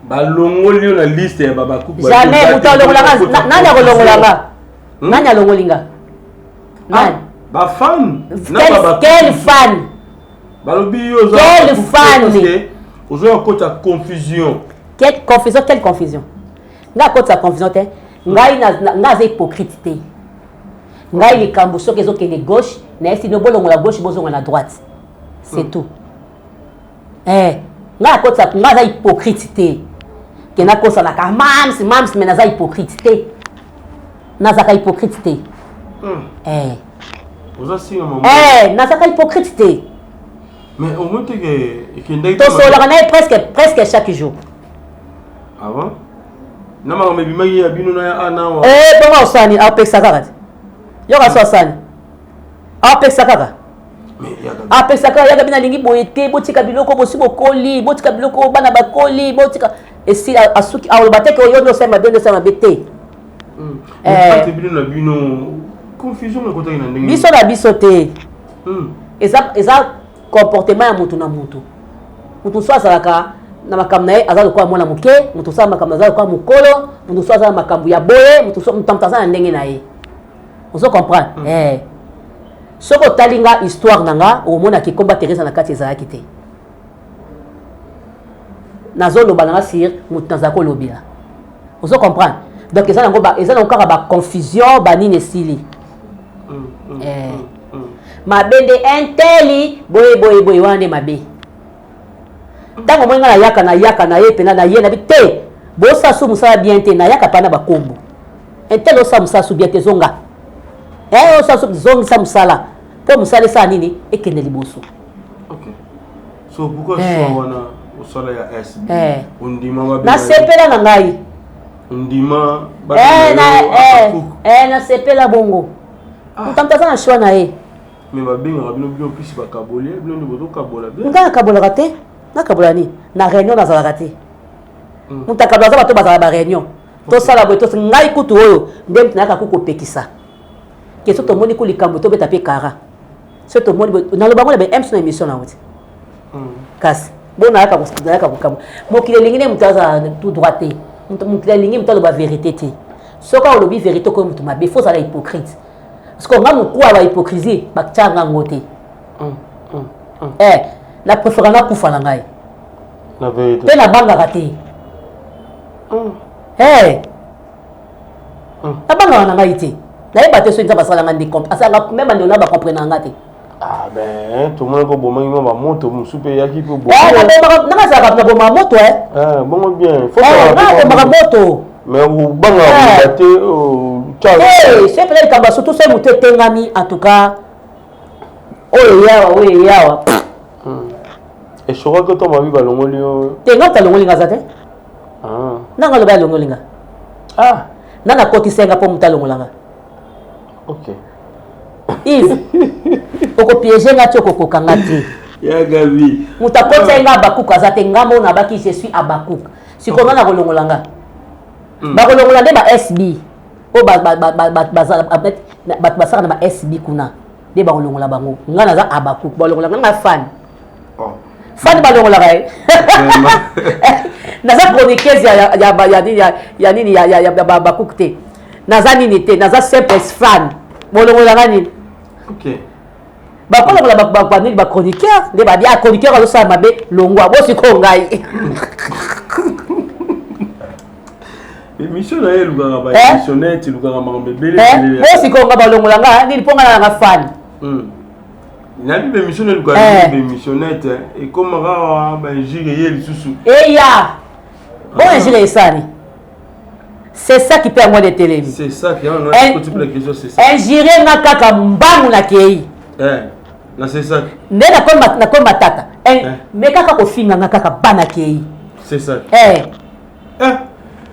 Balongoli yo na liste ya babakuku. Jamais moto alongolanga. Nani akolongolanga? Nani alongoli nga? Nani? Bafan. Quel fan? Balobi yo. Quel fan? Ozoya kota confusion. Quelle confusion? Quelle confusion? Ngai akotisa confusion te. Ngai ngai aza hypocrite te. Ngai likambo soki ezokende gauche, nayesi no bolongola gauche, bozonga na droite, c'est tout. Ngai akotisa, ngai aza hypocrite te ke nakosanaka mams mams, mais naza hypocrite te, nazaka hypocrite te. Oza singa mama. Nazaka hypocrite te. Mais omoni te ke ekendaki? Tosololaka na ye presque chaque jour. Avant na makambo ebimaki ya bino na ya ana awa. Bongo osani apekisa kaka te, yoka so asani apekisa kaka, apesa kaka. Yaka bino alingi boye te, botika biloko, bosi bokoli, botika biloko, bana bakoli, botika esila. Asuki aloba te ke oyo nde osali mabe, nde osali mabe te. Entre bino na bino, confusion ekotaki na ndenge? Biso na biso te. Eza comportement ya motu na motu. Motu mosusu azalaka na makambo na ye, aza lokola mwana moke. Motu mosusu aza makambo, aza lokola mokolo. Motu mosusu aza na makambo ya boye. Motu mosu aza na ndenge na ye. Ozo comprendre? Soki otali nga histoire na nga, okomonaki komba Teresa na kati ezalaki te. Nazoloba na nga sur motu nazala kolobela. Ozo comprendre? Donc eza nango, eza nango kaka baconfusion banini, esili. Mabe nde inteli boye boye boye wana nde mabe. Ntango moi ngai nayaka, nayaka na ye mpena na ye nabi te, bosala su mosala bien te. Nayaka mpa na bakombo intel, osala mosala su bien te, zonga. Osala su, zongisa mosala mpo mosala esala nini, ekende liboso. So pourquoi choix wana osala ya SB? Ondima? Nasepela na ngai. Ondima? Nasepela bongo. Moto moto aza na choix na ye. Mais babengaka bino, bino mpisi bakaboli bino nde bozokabola bien. Ngai nakabolaka te. Nakabola nini? Na réunion nazalaka te. Moto akabola aza bato bazala baréunion, tosala boye. Ngai kutu oyo nde moto nayaka ku kopekisa ke so tomoni ku likambo, tobeta mpe kara. So tomoni, naloba ngo na ba mso na émission na te. Kasi bo nayaka kokamwa, mokili elingi nde moto azala tout droit te. Mokili alingi moto aloba vérité te. Soki olobi vérité, okoyi moto mabe, faut ozala hypocrite. Parce que nga mokuwa ba hypocrisie batianga yango te. Na préféra nakufa na ngai mpe nabangaka te. Nabangaka na ngai te, nayeba te soki Nzambe asalanga nde asalanga, même bandeko na bacomprendre nga te. Ah ben, tomonaki obomaki mwa bamoto mosusu mpe eyaki mpe eh, nanga azalaka nabomaka moto e eh, bongo bien eh, nga nabomaka moto mais obangaka koloba te oh, te se mpenza likambo ya surtout se moto etengami en tout cas oyo eyawa oyo eyawa hmm. eshokaki oto mabi balongoli yo te nga talongoli nga aza te ah. nanga aloba alongoli nga ah. nga nakotisa nga mpo moto alongola nga ok Yves okopiege nga ti okokoka nga te ya gabi moto akotisa ye nga abakuk aza te nga mona abaki je suis abakuk sikoyo nga nakolongola nga hmm. bakolongola nde ba sb oyo bato basaka na ba sb kuna nde bakolongola bango nga naza abakuk balongola nga nga fan oh. fan balongolaka ye naza chroniqueuse ya nini ya babakuk te naza nini te naza simple fan bolongolaka nini okay. bakolongola banini bachroniqueur nde babi ah chroniqueur azosala mabe longwa bosikoyo ngai émission na ye elukaka baémissionnette eh? elukaka makambo ebele eh? bosikoyo nga balongola nga nini mpo nga nanga fan hmm. nayebi baémission na elukaka eh. baémissionnette ekomaka bainjure ye lisusu eya bo injure esali C'est ça qui peut yango nde etelemi. C'est ça qui yango na la question c'est ça. Injure nga kaka mbangu na kei. Eh. Na c'est ça. Nde na koma na koma tata. Eh, eh. Mais kaka kofinga nga kaka bana kei. C'est ça. Eh. Eh.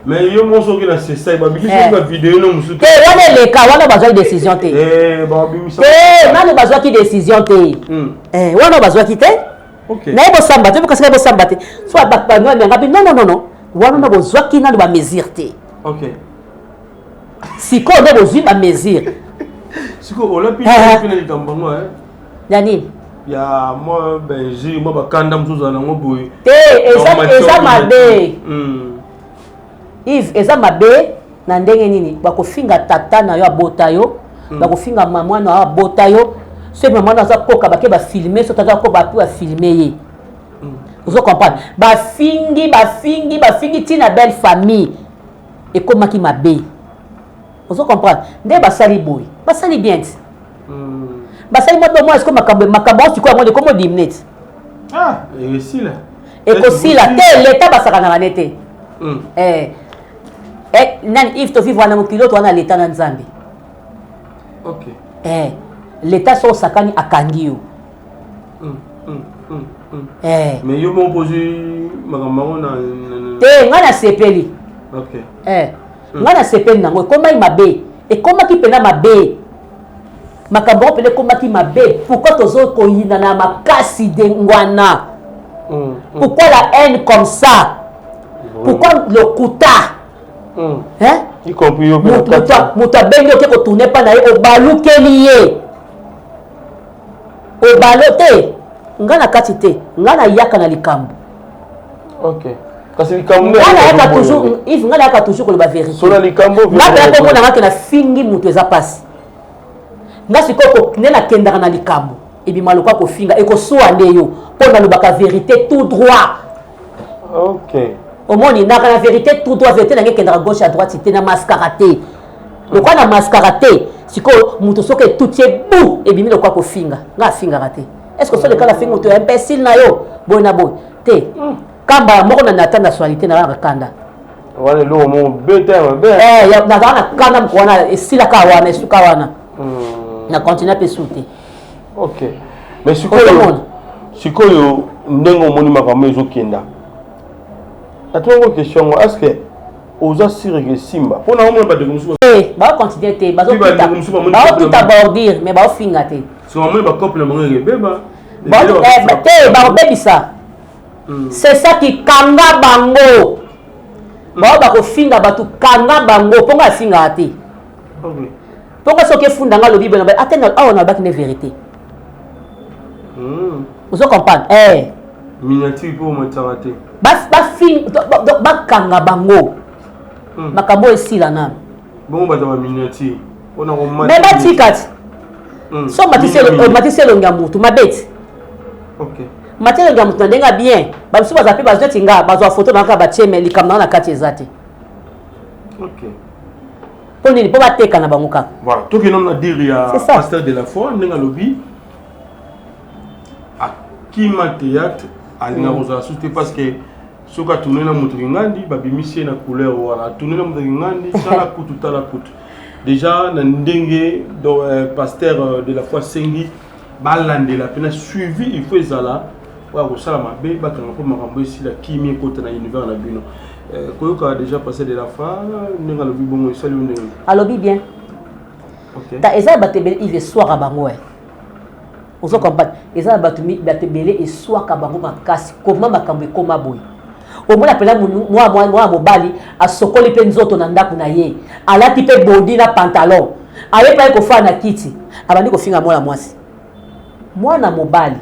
Mais yo moko soki na c'est ça babimisi eh. ba vidéo no mosusu. Te wana eleka wana bazwaki décision te. Eh babimisa. Te nanu bazwaki décision te. Hmm. Eh wana bazwaki te. Okay. Naye bosamba te bokasaka bosamba te. So ba ba no nga bi non non non non. Wana na bozwaki nanu ba mesure te. Okay. Sikoyo nde bozwi ba mesure. Sikoyo olapi eh. na likambo yango eh. Ya nini? Ya mwa benji mwa bakanda mosusu ozala nango boye. Te eza eza mabe. Mm. Yves eza mabe na ndenge nini bakofinga tata na yo abota yo mm. bakofinga mama na yo abota yo soki mama na aza koka bake bafilme soki aza koka bape bafilme ye mm. ozo comprendre bafingi bafingi bafingi ntina belle famille ekomaki mabe ozo comprendre nde basali boye basali bien ti mm. basali mwa mwa esiko makambo makambo yango sikoyo yango ekomo dimne ti ah, ekosila ekosila te leta basakanaka ne te mm. eh, eh, nani Yves tovivre wana mokili oyo towana leta na nzambe okay. eh, leta so osakani akangi yo mm, mm, mm, mm. Eh. Mais yo moko ozwi makambo yango na te ngai nasepeli okay. eh. mm. ngai nasepeli nango ekomaki mabe ekomaki mpena mabe makambo yango mpena ekomaki mabe pourquoi tozo koyina na makasi de ngwana mm, mm. pourquoi la haine comme ça pourquoi lokuta mm. hein? y compris yo moto abengi oke kotourne mpa na ye obalukeli ye obalo te nga na kati te nga nayaka na likambo okay. kasi likambo nga nayaka toujours Yves nga nayaka toujours koloba vérité sola likambo nga mpe nakomona nga ke nafingi moto eza mpasi nga sikoyo nde nakendaka na likambo ebima lokwa kofinga ekosuwa nde yo mpo nalobaka vérité tout droit okay. omoni naka na vérité tout droit vérité nange ekendaka gauche à droite te na mascara te lokola na mascara te sikoyo moto soki etuti ye bu ebimi lokola kofinga nga afingaka te est ce que soleka nafingi moto ya imbécile na yo boye na boye te hmm. kamba moko na nata nationalité na kaka kanda wana eloko moko beta ya mabe eh, nazala na kanda moko wana esilaka wana esuka wana hmm. na continue mpe su te ok mais sikoyo sikoyo ndenge omoni makambo ezokenda natunango question yango est ce que oza sire ke simba mpo na omona bandeko mosusu te baocontinue te baotuta bordure mais baofinga te so bamoni bacope na bango ekebeba eh, te bakobebisa hmm. c'est ça qui kanga bango hmm. bao bakofinga bato kanga bango mpo nga afingaka te mpo nga soki efunda nga alobi boye ate awa nalobaki nde vérité hmm. ozo comprendre eh. miniature mpo omatisaka te bakanga bango hmm. makambo oyo esila nano bongo bato ba miniature me batika ti hmm. so omatisi elongi ya motu mabe ti mati elongi ya motu na ndenge ya bien bamisusu baza mpe bazwa ti nga bazwa foto na kaka batie me likambo nanga na kati eza te mpo nini mpo bateka na bango kaka voilà tokende na dire ya pasteur de la foi ndenge alobi. Akima théâtre, alinga kozala susu te parce que soki atourne na moto kingandi, babimisi ye na couleur wana, atourne na moto kingandi, tala kutu, tala kutu. Déjà na ndenge donc, pasteur de la foi sengi balandela mpe na suivi, il faut ezala oyo akosala mabe bakanga mpo makambo esila, kimi ekota na univers na bino. Koyoka déjà pasteur de la foi ndenge alobi bongo, esali yo ndenge? Alobi bien. Ta eza bato ebele, Yves, eswaka bango e, ozo comprendre? Eza na bato, bato ebele eswaka bango makasi. Koma makambo ekóma boye, omona mpena mwana mobali asokoli mpe nzoto na ndako na ye, alati mpe body na pantalon, aye mpe aye kofanda na kiti, abandi kofinga mwana mwasi, mwana mobali.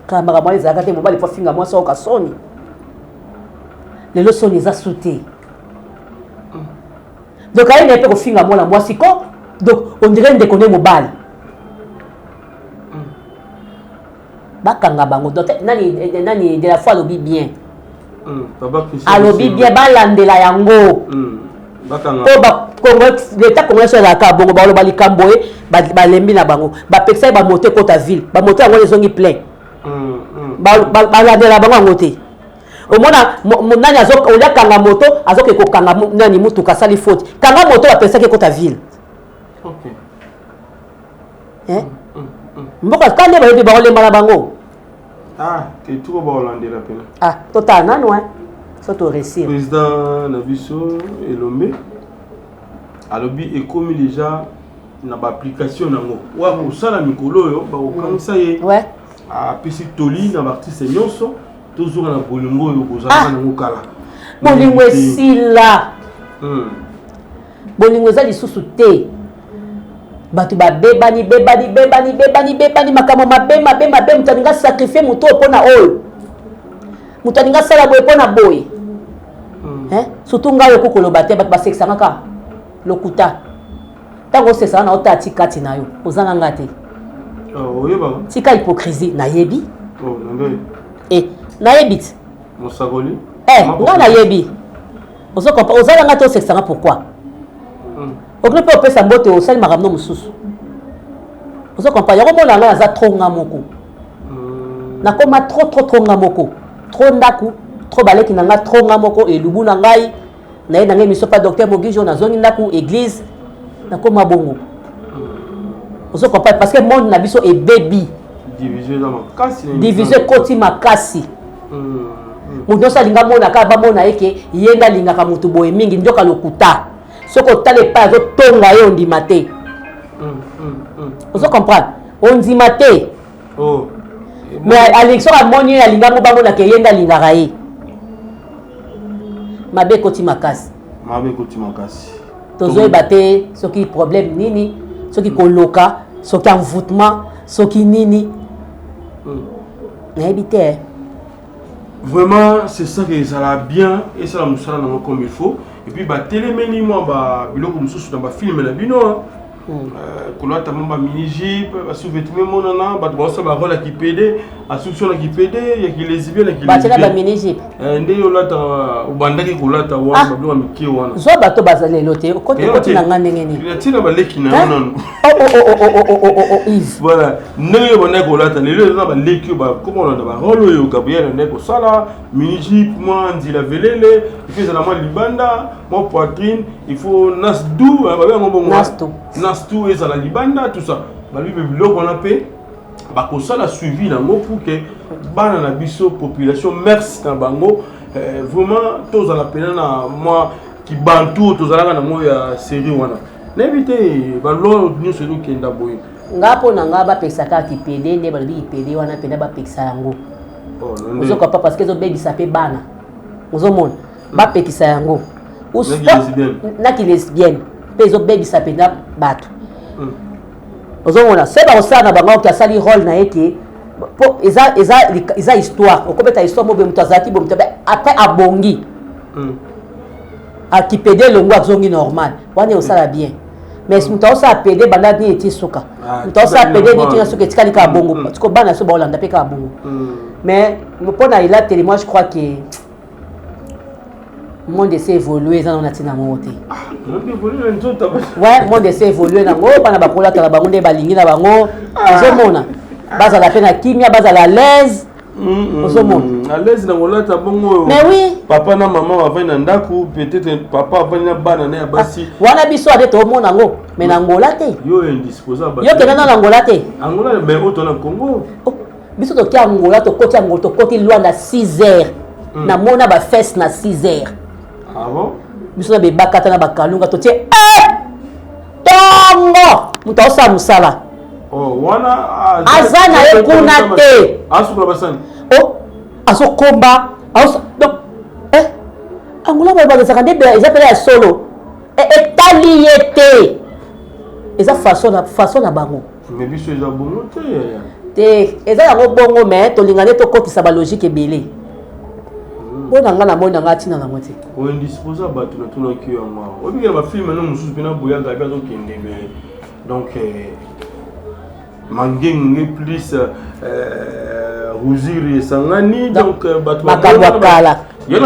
Kala makambo wana ezalaka te. Mobali po afinga mwasi, aoka soni. Lelo soni eza su te. Donc aye na ye mpe kofinga mwana mwasi ko, donc on dirait ndeko nde mobali. Bakanga bango. Donc nani nani de la foi alobi bien. Alobi bien, balandela yango. Po l'état congolais so ezalaka bongo, baloba likambo ye, balembi na bango, bapekisa ye bamoto ekota ville, bamoto yango ezongi plein. Balandela bango yango te. Omona nani olia kanga moto, azoke kokanga nani mutuka asali faute, kanga moto bapekisaki ekota ville. Mboka ka nde bayebi, bakolemba na bango. Ah, te, tuko baolandela mpena. Ah, totala nanu so toréussir. Président na biso Elombe alobi ekomi déjà na baapplication nango, oyo akosala mikolo oyo bakokangisa ye. Apesi toli na baartiste nyonso, tozonga na bolingo oyo bozalaka nango kala. Bolingo esila. Bolingo eza lisusu te. Bato babebani, bebani, bebani, bebani, bebani, makambo mabe, mabe, mabe. Moto alinga sacrifie moto oyo mpona oyo, moto alinga asala boye mpona boye. Surtout ngai okoki koloba te, bato basekisanga kaka lokuta. Ntango osesaka na otala ti kati na yo, oza na nga te. Tika hypocrisie. Nayebi e, nayebi ti. Mosakoli. Nga nayebi, ozo comprendre? Oza na nga te, osekisanga pourquoi? Okoki mpe opesa mbote, osali makambo no mosusu, ozo comprendre? Yango mona ngai naza trop nga moko. Nakoma trop, trop, trop nga moko, trop ndako, trop baleki na nga, trop nga moko, elubu na ngai, naye na ngai miso pa docteur Mogijo, nazongi ndako, église, nakoma bongo, ozo comprendre? Parce que monde na biso ebebi. Division ekoti makasi. Moto nyonso alinga mona kaka bamona ye ke ye nde alingaka motu boye mingi, nzoka lokuta. Soki otala epai azotonga ye, ondima te, ozo comprendre? Ondima te. Mais alingi, soki amoni ye, alingango bamonaka ye nde alingaka ye. Mabe ekoti makasi. Mabe ekoti makasi. Tozoyeba te soki problème nini, soki koloka, soki envoûtement, soki nini, nayebi te. Vraiment, c'est ça que ezala bien, esala mosala nango comme il faut. Et puis batelemeli mwa babiloko mosusu na bafilme na bino, kolata mwa bamini jupe, basous-vêtement emonana, bato baosala barole ya kipédé, asuki na kipédé, ya kilesbienne. Batiaka bamini jupe? Nde yo olata, obandaki kolata wana babiloko ya mike wana. Zwa bato baza lelo te, okoti na nga ndenge nini? Ntina baleki na yo nanu. Yves. Voilà, ndenge yo bandaki kolata, lelo eza na baleki oyo bakoma kolanda barole oyo Gabriel andaki kosala, mini jupe, mwa nzila velele, il faut ezala mwa libanda, mwa poitrine, il faut nas du babe yango bongo, nas tu ezala libanda, tout ça. Balobi mpe biloko wana mpe bakosala suivi nango pour que bana na biso, population, merci na bango vraiment, tozala pena na mwa kibantu oyo tozalaka nango ya série wana. Nayebi te, baloi nyonso ezokenda boye. Nga, mpo na nga, bapekisa kaka kipédé. Nde balobi kipédé wana mpena, bapekisa yango, ozoka pa, parce que ezobebisa mpe bana, ozomona? Bapekisa yango na kilesbienne mpe ezobebisa mpenza bato, ozomona? Se bakosala na bango, oke asali rôle na ye ke po eza histoire, okobeta histoire mo boye, moto azalaki boye, moto après abongi, akipédé elongo, azongi normal, wana osala bien. Mais moto aosala pédé banda nini eti suka, moto aosala pédé nini tina suka, etikali kaka bongo. Tiko bana so baolanda mpe kaka bongo. Mais mpo na elateli, moi je crois que Monde esi évolue, eza nango na ntina moko te. Ouais, monde esi évolue nango, bana bakolata na bango nde balingi na bango. Ozomona bazala mpe na kimia, bazala à l'aise. Ozomona à l'aise na kolata bongo. Mais oui, papa na mama bavandi na ndako, peut-être papa avandi na bana na ya basi. Wana biso ade toomona yango, mais na Angola te. Yo indisposé. Yo kenda na Angola te. Angola, mais oyo tona Congo. Oh, biso toki Angola, tokoti Angola, tokoti Lwanda 6 heures. Namona bafese na 6 heures. Ah bon? Biso na bebakata na bakalunga totie eh! Ntongo moto aosala mosala. Oh, wana aza na ye kuna te. Asukola basani. Oh, azokomba donc eh, Angola balobaka ezalaka nde eza mpena ya solo. Etali ye te, eza façon na bango. Mais biso eza bongo te. Te, eza yango bongo, mais tolinga nde tokotisa balogique ebele. Mpo na nga, na moi na nga, ntina nango te. Oindisposa bato. Natunaki yango awa, obikela bafilme no mosusu mpe na boyaka mpe azokende, mais donc mangenge plus rosiri esangani, donc bato makambo ya kala. Yo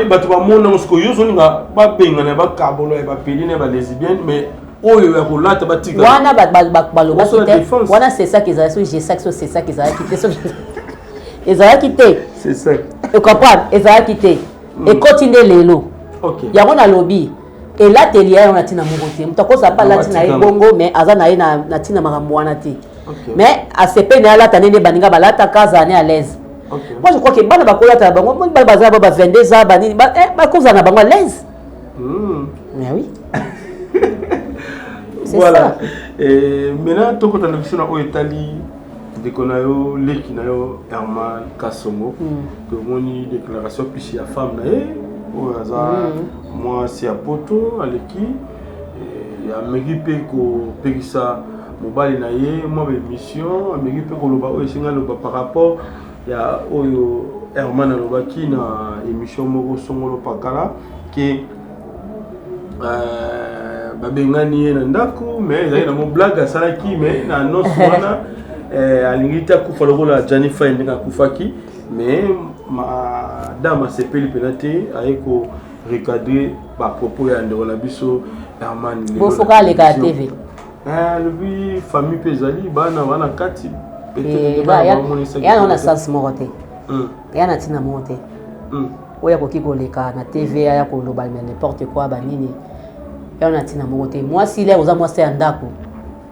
bato bamona sikoyo, yo ozolinga babengana bakabolo ya bapeli na balesbienne, mais oyo ya kolata batika. Wana balobaki te, wana c'est ça ezalaki soki jesak so c'est ça ezalaki te, soki ezalaki te. C'est ça. Ocomprendre, ezalaki te, ekoti nde lelo. Yango nalobi, elateli ya yango na ntina moko te. Moto akozala mpe alati na ye bongo, mais aza na ye na ntina makambo wana te, mais asepeli na ye alata ndenge baninga balataka, azala ne à l'aise. Moi je crois que bana bakolata na bango, bana baza ba 22 ans, banini, bakozala na bango à l'aise. Mais oui. Voilà. Et maintenant tokota na biso na oyo etali ndeko na yo, leki na yo Herman Kasongo. Tomoni déclaration plus ya femme na ye oyo aza mwasi ya poto, aleki ameki mpe kopekisa mobali na ye mwa baémission, ameki mpe koloba oyo esengi aloba par rapport ya oyo Herman alobaki na émission moko songolo pakala ke babengani ye na ndako, mais ezalaki nango blague asalaki. Mais na annonce wana alingi te akufa lokola Jani Fai ndenge akufaki, mais madame asepeli mpena te, aye ko recadrer bapropos ya ndeko na biso Herman. Bofoka aleka ya TV. Alobi famille mpe ezali bana bana kati. Eya nango na sens moko te, eya na ntina moko te. Oyo akoki koleka na TV, aya koloba n'importe quoi, banini, eya na ntina moko te. Mwasi lere oza mwasi ya ndako,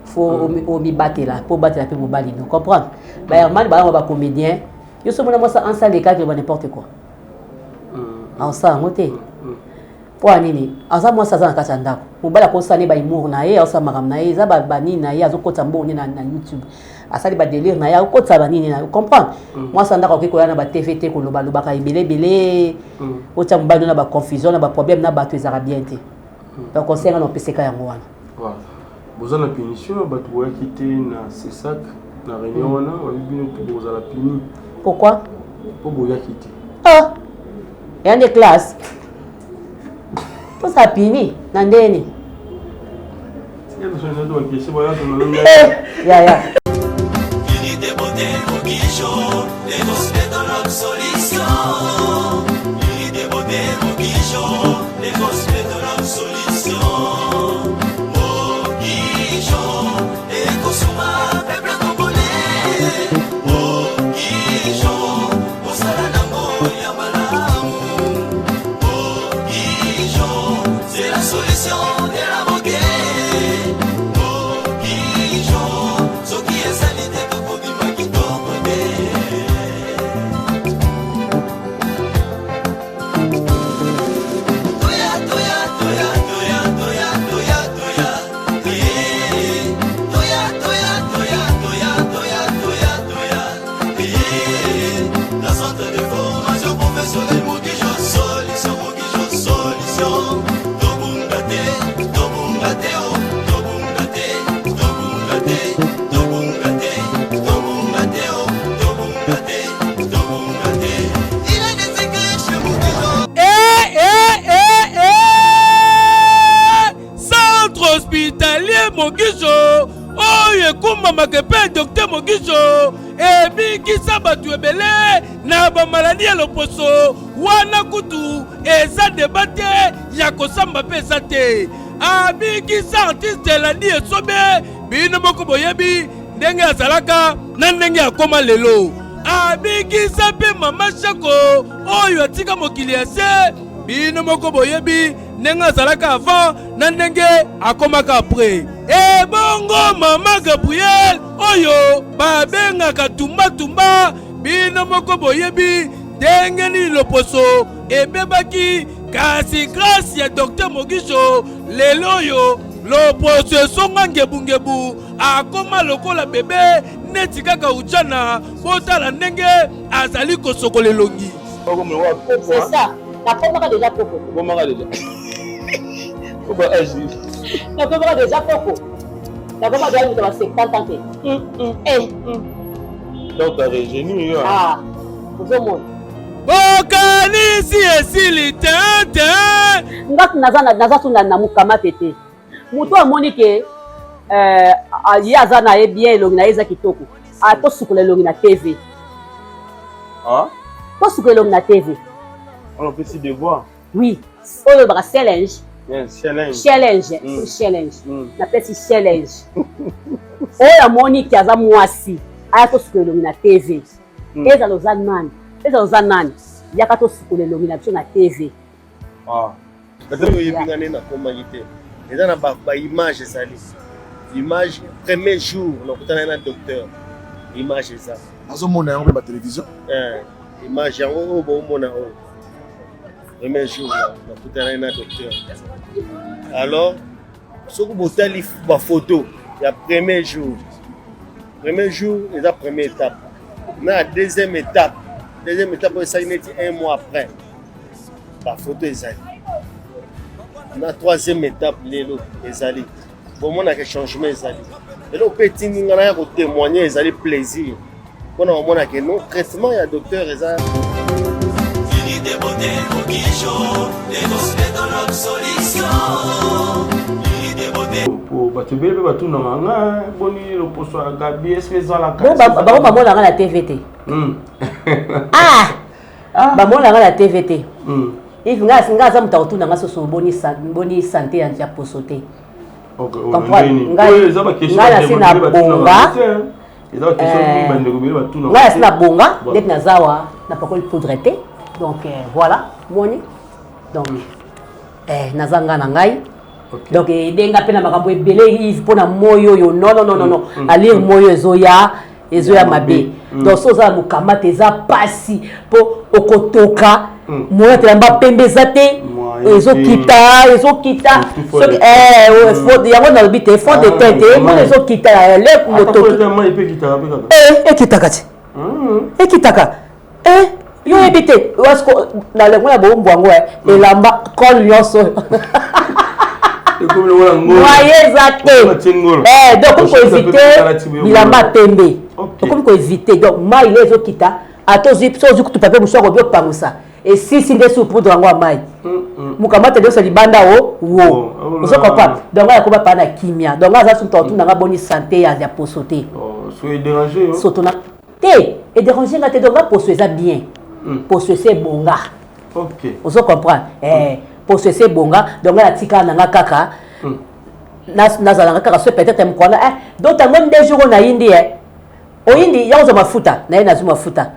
faut omibatela mpo obatela mpe mobali no comprendre. Baherman bayango bacomédien, yo so mona mwasi ansi alekaki loba n'importe quoi, aosala yango te. Mpo ya nini? Aza mwasi, aza na kati ya ndako. Mobali akosala ne bahumour na ye, aosala makambo na ye, eza banini na ye, azokotisa mbongo nde na YouTube, asali badélire na ye, akotisa banini na ye, comprendre. Mwasi ya ndako akoki koya na batv te kolobalobaka ebele ebele, otia mobali no na baconfusion na baproblème na bato, ezalaka bien te. Donc conseil nga na opeseka yango wana. Boza na punition, bato boyaki te na CESAC na réunion wana, babi bino to bozala puni. Pourquoi? Mpo boyaki te. Ah, eya nde classe, tozala puni na ndeni yaya. Unité beauté Mogijo, les gospels de l'homme solution. Unité beauté Mogijo, les gospels de l'homme solution. Mogijo, ekosuma peuple congolais. Mogijo, mosala nango ya malamu. Mogijo, c'est la solution de la beauté. Mogijo, soki ezali te tokobima kitoko te. Toya, toya, toya, toya, toya, toya, toya. Eh, toya, toya, toya, toya, toya, toya, toya. Eh, la centre de formation professionnelle Mogijo, solution, Mogijo, solution. Tobunga te, tobunga te, oh, tobunga te, tobunga te, tobunga te, tobunga te, oh, tobunga te, tobunga te. Il est des écrits chez Mogijo. Eh, eh, eh, eh! Centre hospitalier Mogijo oyo ekumbamaka epe docteur Mogijo. Ebikisa bato ebele na bamaladi ya loposo wana, kutu eza deba te ya kosamba mpe eza te. Abikisa artiste Elandi Esobe, bino moko boyebi ndenge azalaka na ndenge akoma lelo. Abikisa mpe mama Shako oyo atika mokili ya se, bino moko boyebi ndenge azalaka avant na ndenge akomaka après. Ebongo mama Gabriel oyo babengaka tumbatumba, bino moko boyebi ndenge nini loposo ebebaki, kasi grâce ya Dr Mogisho lelo oyo loposo esonga ngebungebu, akoma lokola bebe neti kaka ujana. Botala ndenge azali kosokola elongi. C'est ça. Nakomaka déjà koko. Okomaka déjà. Koko âge. Nakomaka déjà koko. Nakomaka déjà moto ba 70 ans te. Eh. Donc t'as rajeuni yo. Ah. Ozomona. Bokanisi esili te te. Nga naza naza so na mokamate te. Moto amoni ke ye aza na ye bien, elongi na ye eza kitoko. Atosukola elongi na TV. Ah? Tosukola elongi na TV. On opesi devoir. Oui. Oyo baka challenge. Yes, challenge. Challenge. Challenge. Napesi challenge. Oyo amoni ke aza mwasi, aya tosukola elongi na TV. Ezala oza nani, ezala oza nani, yaka tosukola elongi na biso na TV. Ah. Oyo oyebi nga nde nakomaki te, eza na baimage, ezali image premier jour nakutanaki na docteur, image eza. Nazomona yango mpe batelevizio. Image yango oyo boomona oyo, premier jour nakutanaki na docteur. Alors soki botali bafoto ya premier jour, premier jour eza première étape na deuxième étape. Deuxième étape oyo esali neti un mois après, bafoto ezali na troisième étape. Lelo ezali, bomonaka changement ezali. Eloko mpe etindi nga naya kotémoigner, ezali plaisir mpona komonaka no traitement ya docteur eza. Vérité, beauté, Mogisho, les cosmétologues solution. Vérité, beauté. Po bato ebele mpe batunaka nga: boni loposo ya Gabi, est-ce ezalaka? Bango bamonaka na TV te. Ah, bamonaka na TV te. If nga nga aza moto akotuna nga soso boni boni santé ya poso te. Comprendre ngai nasi na bonga, ngai nasi na bonga ndeti naza awa, napakoli poudre te. Donc voilà, moni donc naza nga na ngai. Donc edenga mpe na makambo ebele, Yves, mpo na moi oyo. Non, non, non, non, alire moi oyo ezoya, ezoya mabe. Donc so oza na mokamata, eza pasi mpo okotoka moya telamba pembe eza te, ezokita, ezokita. Soki yango nalobi te, fond de teint te, mona ezokita le motoki, ekitaka ti ekitaka. Yo oyebi te na lengo ya bowumbu yango, elamba cole nyonso moye eza te. Donc okomi koéviter bilamba pembe, okomi koéviter. Donc mai le ezokita, ata ozwi, so ozwi kutu papier mosusu akobi opangusa esisi nde su poudre yango ya mai mokamata nyonso libanda o wo. Ozo comprendre? Donc ngai akoma paa na kimia. Donc ngai aza su moto atunanga boni santé ya poso te. Soto na te edéranger nga te. Donc nga poso eza bien, poso esi ebonga. Ozo comprendre? Poso esi ebonga. Donc ngai natikala na nga kaka, nazalanga kaka so peut-être mokwana. Donc tango nde jour oyo nayindi oyindi ya kozwa mafuta naye, nazwi mafuta,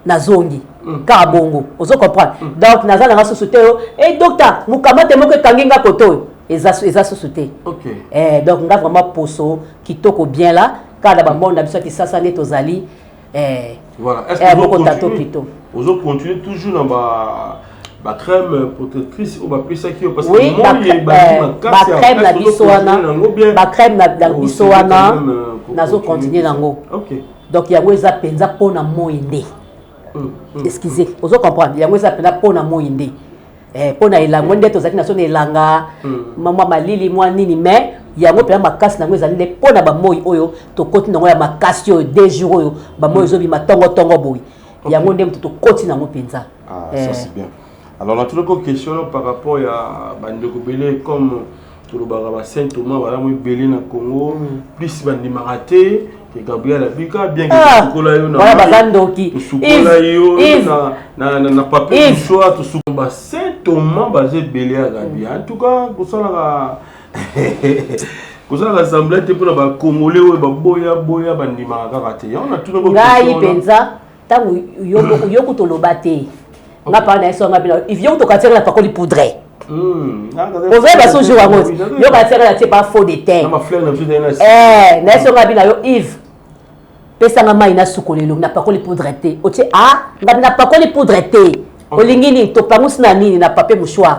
nazongi kaka bongo. Ozo comprendre? Donc naza nanga susu te oyo e docteur mokamate moko ekangi nga kote oyo, eza susu te. Donc nga vraiment poso kitoko bien là, kaka na bamonde na biso ya Kisasa nde tozali. Voilà. Est-ce que moko tato plutôt? Ozo continuer toujours na ba ba crème protectrice oyo bapesaki yo? Parce que oui, bacrème na biso wana, bacrème na biso wana, nazo continuer nango. Donc yango eza mpenza mpona moi nde, excusez, ozo comprendre? Yango eza mpenza mpona moi nde, mpona elango nde tozalaki na so na elanga, mwa malili, mwa nini, mais yango mpenza makasi nango ezali nde mpona bamoi oyo tokoti nango ya makasi oyo, 2 jours oyo bamoi ezobima ntongo-ntongo boye, yango nde moto tokoti nango mpenza. Ah, ça c'est bien. Alors natuloko question par rapport ya bandeko ebele, comme tolobaka ba Saint Thomas balamu ebele na Congo, plus bandimaka te. Que Gabriel abika bien que Ah, tosukola yo na wana mayi, baza ndoki. tosukola yo Yves, na na na, na papier Yves. mouchoir tosukola ba Saint Thomas baza ebele ya Gabi. En tout cas kosalaka kosalaka semblant te mpona ba Congolais oyo baboya boya bandimaka kaka te. Yango natuna ko Ngai mpenza ntango yo kutu oloba te, nga paa na ye so nga bino yo kutu okatiaka na pakoli poudre. Ozoyeba so jour yango yo katiaka na tie pa faux de teint. Eh, na ye so nga bino yo Yves, pesanga mai nasukola elongi, napakoli poudre te. Otie a ngabi napakoli poudre te, olingi nini topangusi na nini na papier mouchoir,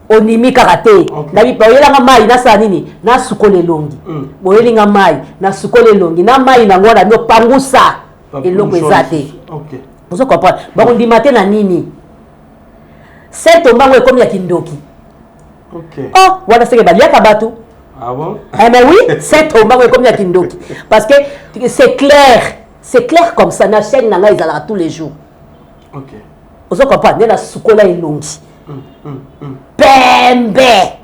ondimi kaka te. Nabi boyelanga mai nasala nini, nasukola elongi. Boyelinga mai, nasukola elongi na mai nango wana bino pangusa eloko eza te. Ozo comprendre? Bakondima te na nini? Saint Thomas ngo ekomi ya kindoki. Oh, wana seke baliaka bato. Ah bon? Eh mais oui, Saint Thomas ngo ekomi ya kindoki parce que c'est clair, c'est clair comme ça. Na chaîne na ngai ezalaka tous les jours. Ozo comprendre? Nde nasukola elongi pembe.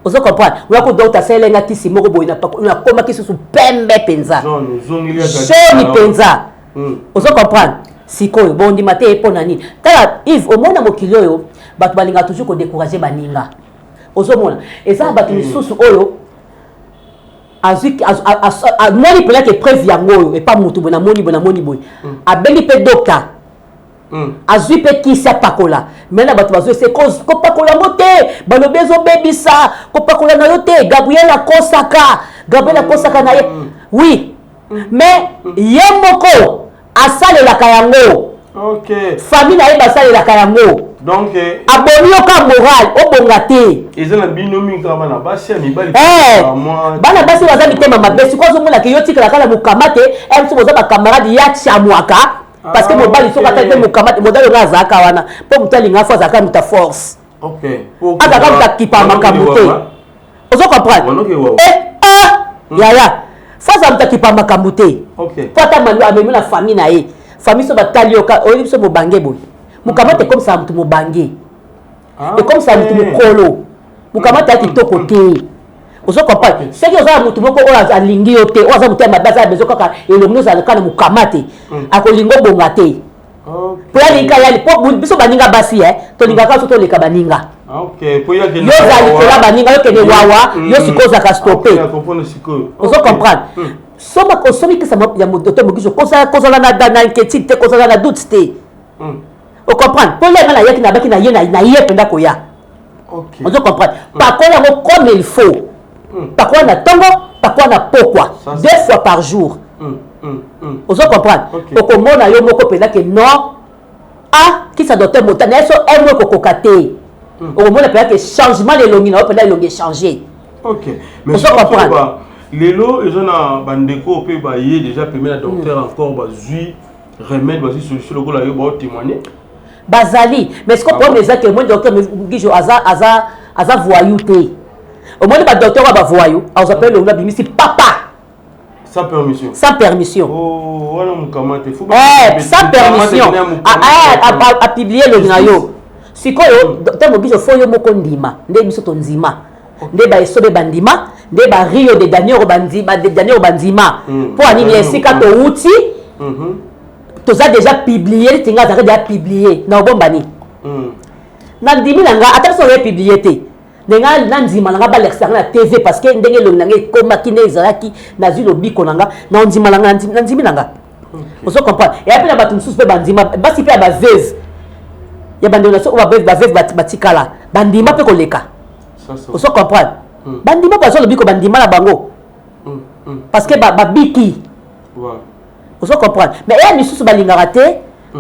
Ozo comprendre? Oya ko docteur asaleli nga kisi moko boye, nakomaki susu pembe mpenza, jaune mpenza. Ozo comprendre? Sikoyo bondima te mpo na nini? Tala Yves, omona mokili oyo bato balingaka toujours kodécourage baninga. Ozomona eza na bato misusu oyo azwi amoni mpenza ke preuve yango oyo epa motu boye, namoni boye, namoni boye, abengi mpe docteur, azwi mpe kisi apakola. Me na bato bazwi ese kopakola yango te, balobi ezobebisa, kopakola na yo te. Gabriel akosaka, Gabriel akosaka na ye, oui, mais ye moko asalelaka yango. Famille na ye basalelaka yango. Donc abomi yo ka moral, obonga te. Eza na bino mingi kaka bana basi ya mibali. Eh, bana basi baza mitema mabe. Sikoyo azomonaka yo tikala kaka mokama te, biso boza bacamarade ya tiamwaka parce que mobali soki atali mpe mokama te, mobali onga azalaka wana mpo moto alinga fo azalaka moto ya force, azalaka moto akipa makambo te. Ozo comprendre? Eh, ah, yaya fo azala moto akipa makambo te, po ata amemi na famille na ye, famille so batali yo, oyebi biso mobange boye, mokama te ekomisaka moto mobange, ekomisaka moto mokolo. Mokama te ya kitoko te. Ozo comprendre? Soki oza na motu moko oyo alingi yo te, oyo aza motu ya mabe, aza na besoin kaka elongi ozala kaka na mokama te, akolinga obonga te po alingi kayali. Po biso baninga basi tolingaka so toleka baninga. Yo ozala likolo ya baninga, yo kende wawa, yo sikoyo ozalaka stoppe. Ozo comprendre? Soma osomi kisa ya docteur Mogijo, kozala na inquiétude te, kozala na doute te. Ocomprendre? Mpo lenga nayaki nabaki na ye na ye mpenza koya. Ozo comprendre? Pakola yango comme il faut, pakola na ntongo, pakola na pokwa, deux fois par jour. Ozo comprendre? Okomona yo moko mpenza ke non, ah, kisa docteur mota na ye so un mois ekokoka te, okomona mpenza ke changement na elongi na yo mpenza, elongi echange. Mais Ozo comprendre? Lelo eza na bandeko mpe baye déjà pembe na docteur, encore bazwi remède, bazwi solution lokola yo, baotémoigne. Bazali, mais siko problème eza ke omoni docteur Gijo aza voyou te. Omoni badocteur oyo bavoyou, azwa mpe elongi abimisi papa. Sans permission. Sans permission. Oh, wana mokama te. Eh, sans permission apublie elongi na yo. Sikoyo docteur Mogijo fo yo moko ndima nde biso tondima, nde baesobe bandima, nde ba Rio de Daniel bandima, de Daniel bandima. Mpo anini? Esika towuti toza déjà publié, neti nga azalaki déjà publié na obomba nini? Na ndimi na nga, ata biso oye publié te, ndenge na ndima na nga balekisa nga na TV, parce que ndenge elongi na nga ekomaki, nde ezalaki nazwi lobiko na nga na ondima na nga, na ndimi na nga. Ozo comprendre? Eya mpe na bato mosusu mpe bandima, basi mpe ya baveuve ya bandeko na so oyo baveuve batikala, bandima mpe koleka. Ozo comprendre? Bandima, bazwa lobiko, bandima na bango parce que babiki. Ozo comprendre? Mais eya misusu balingaka te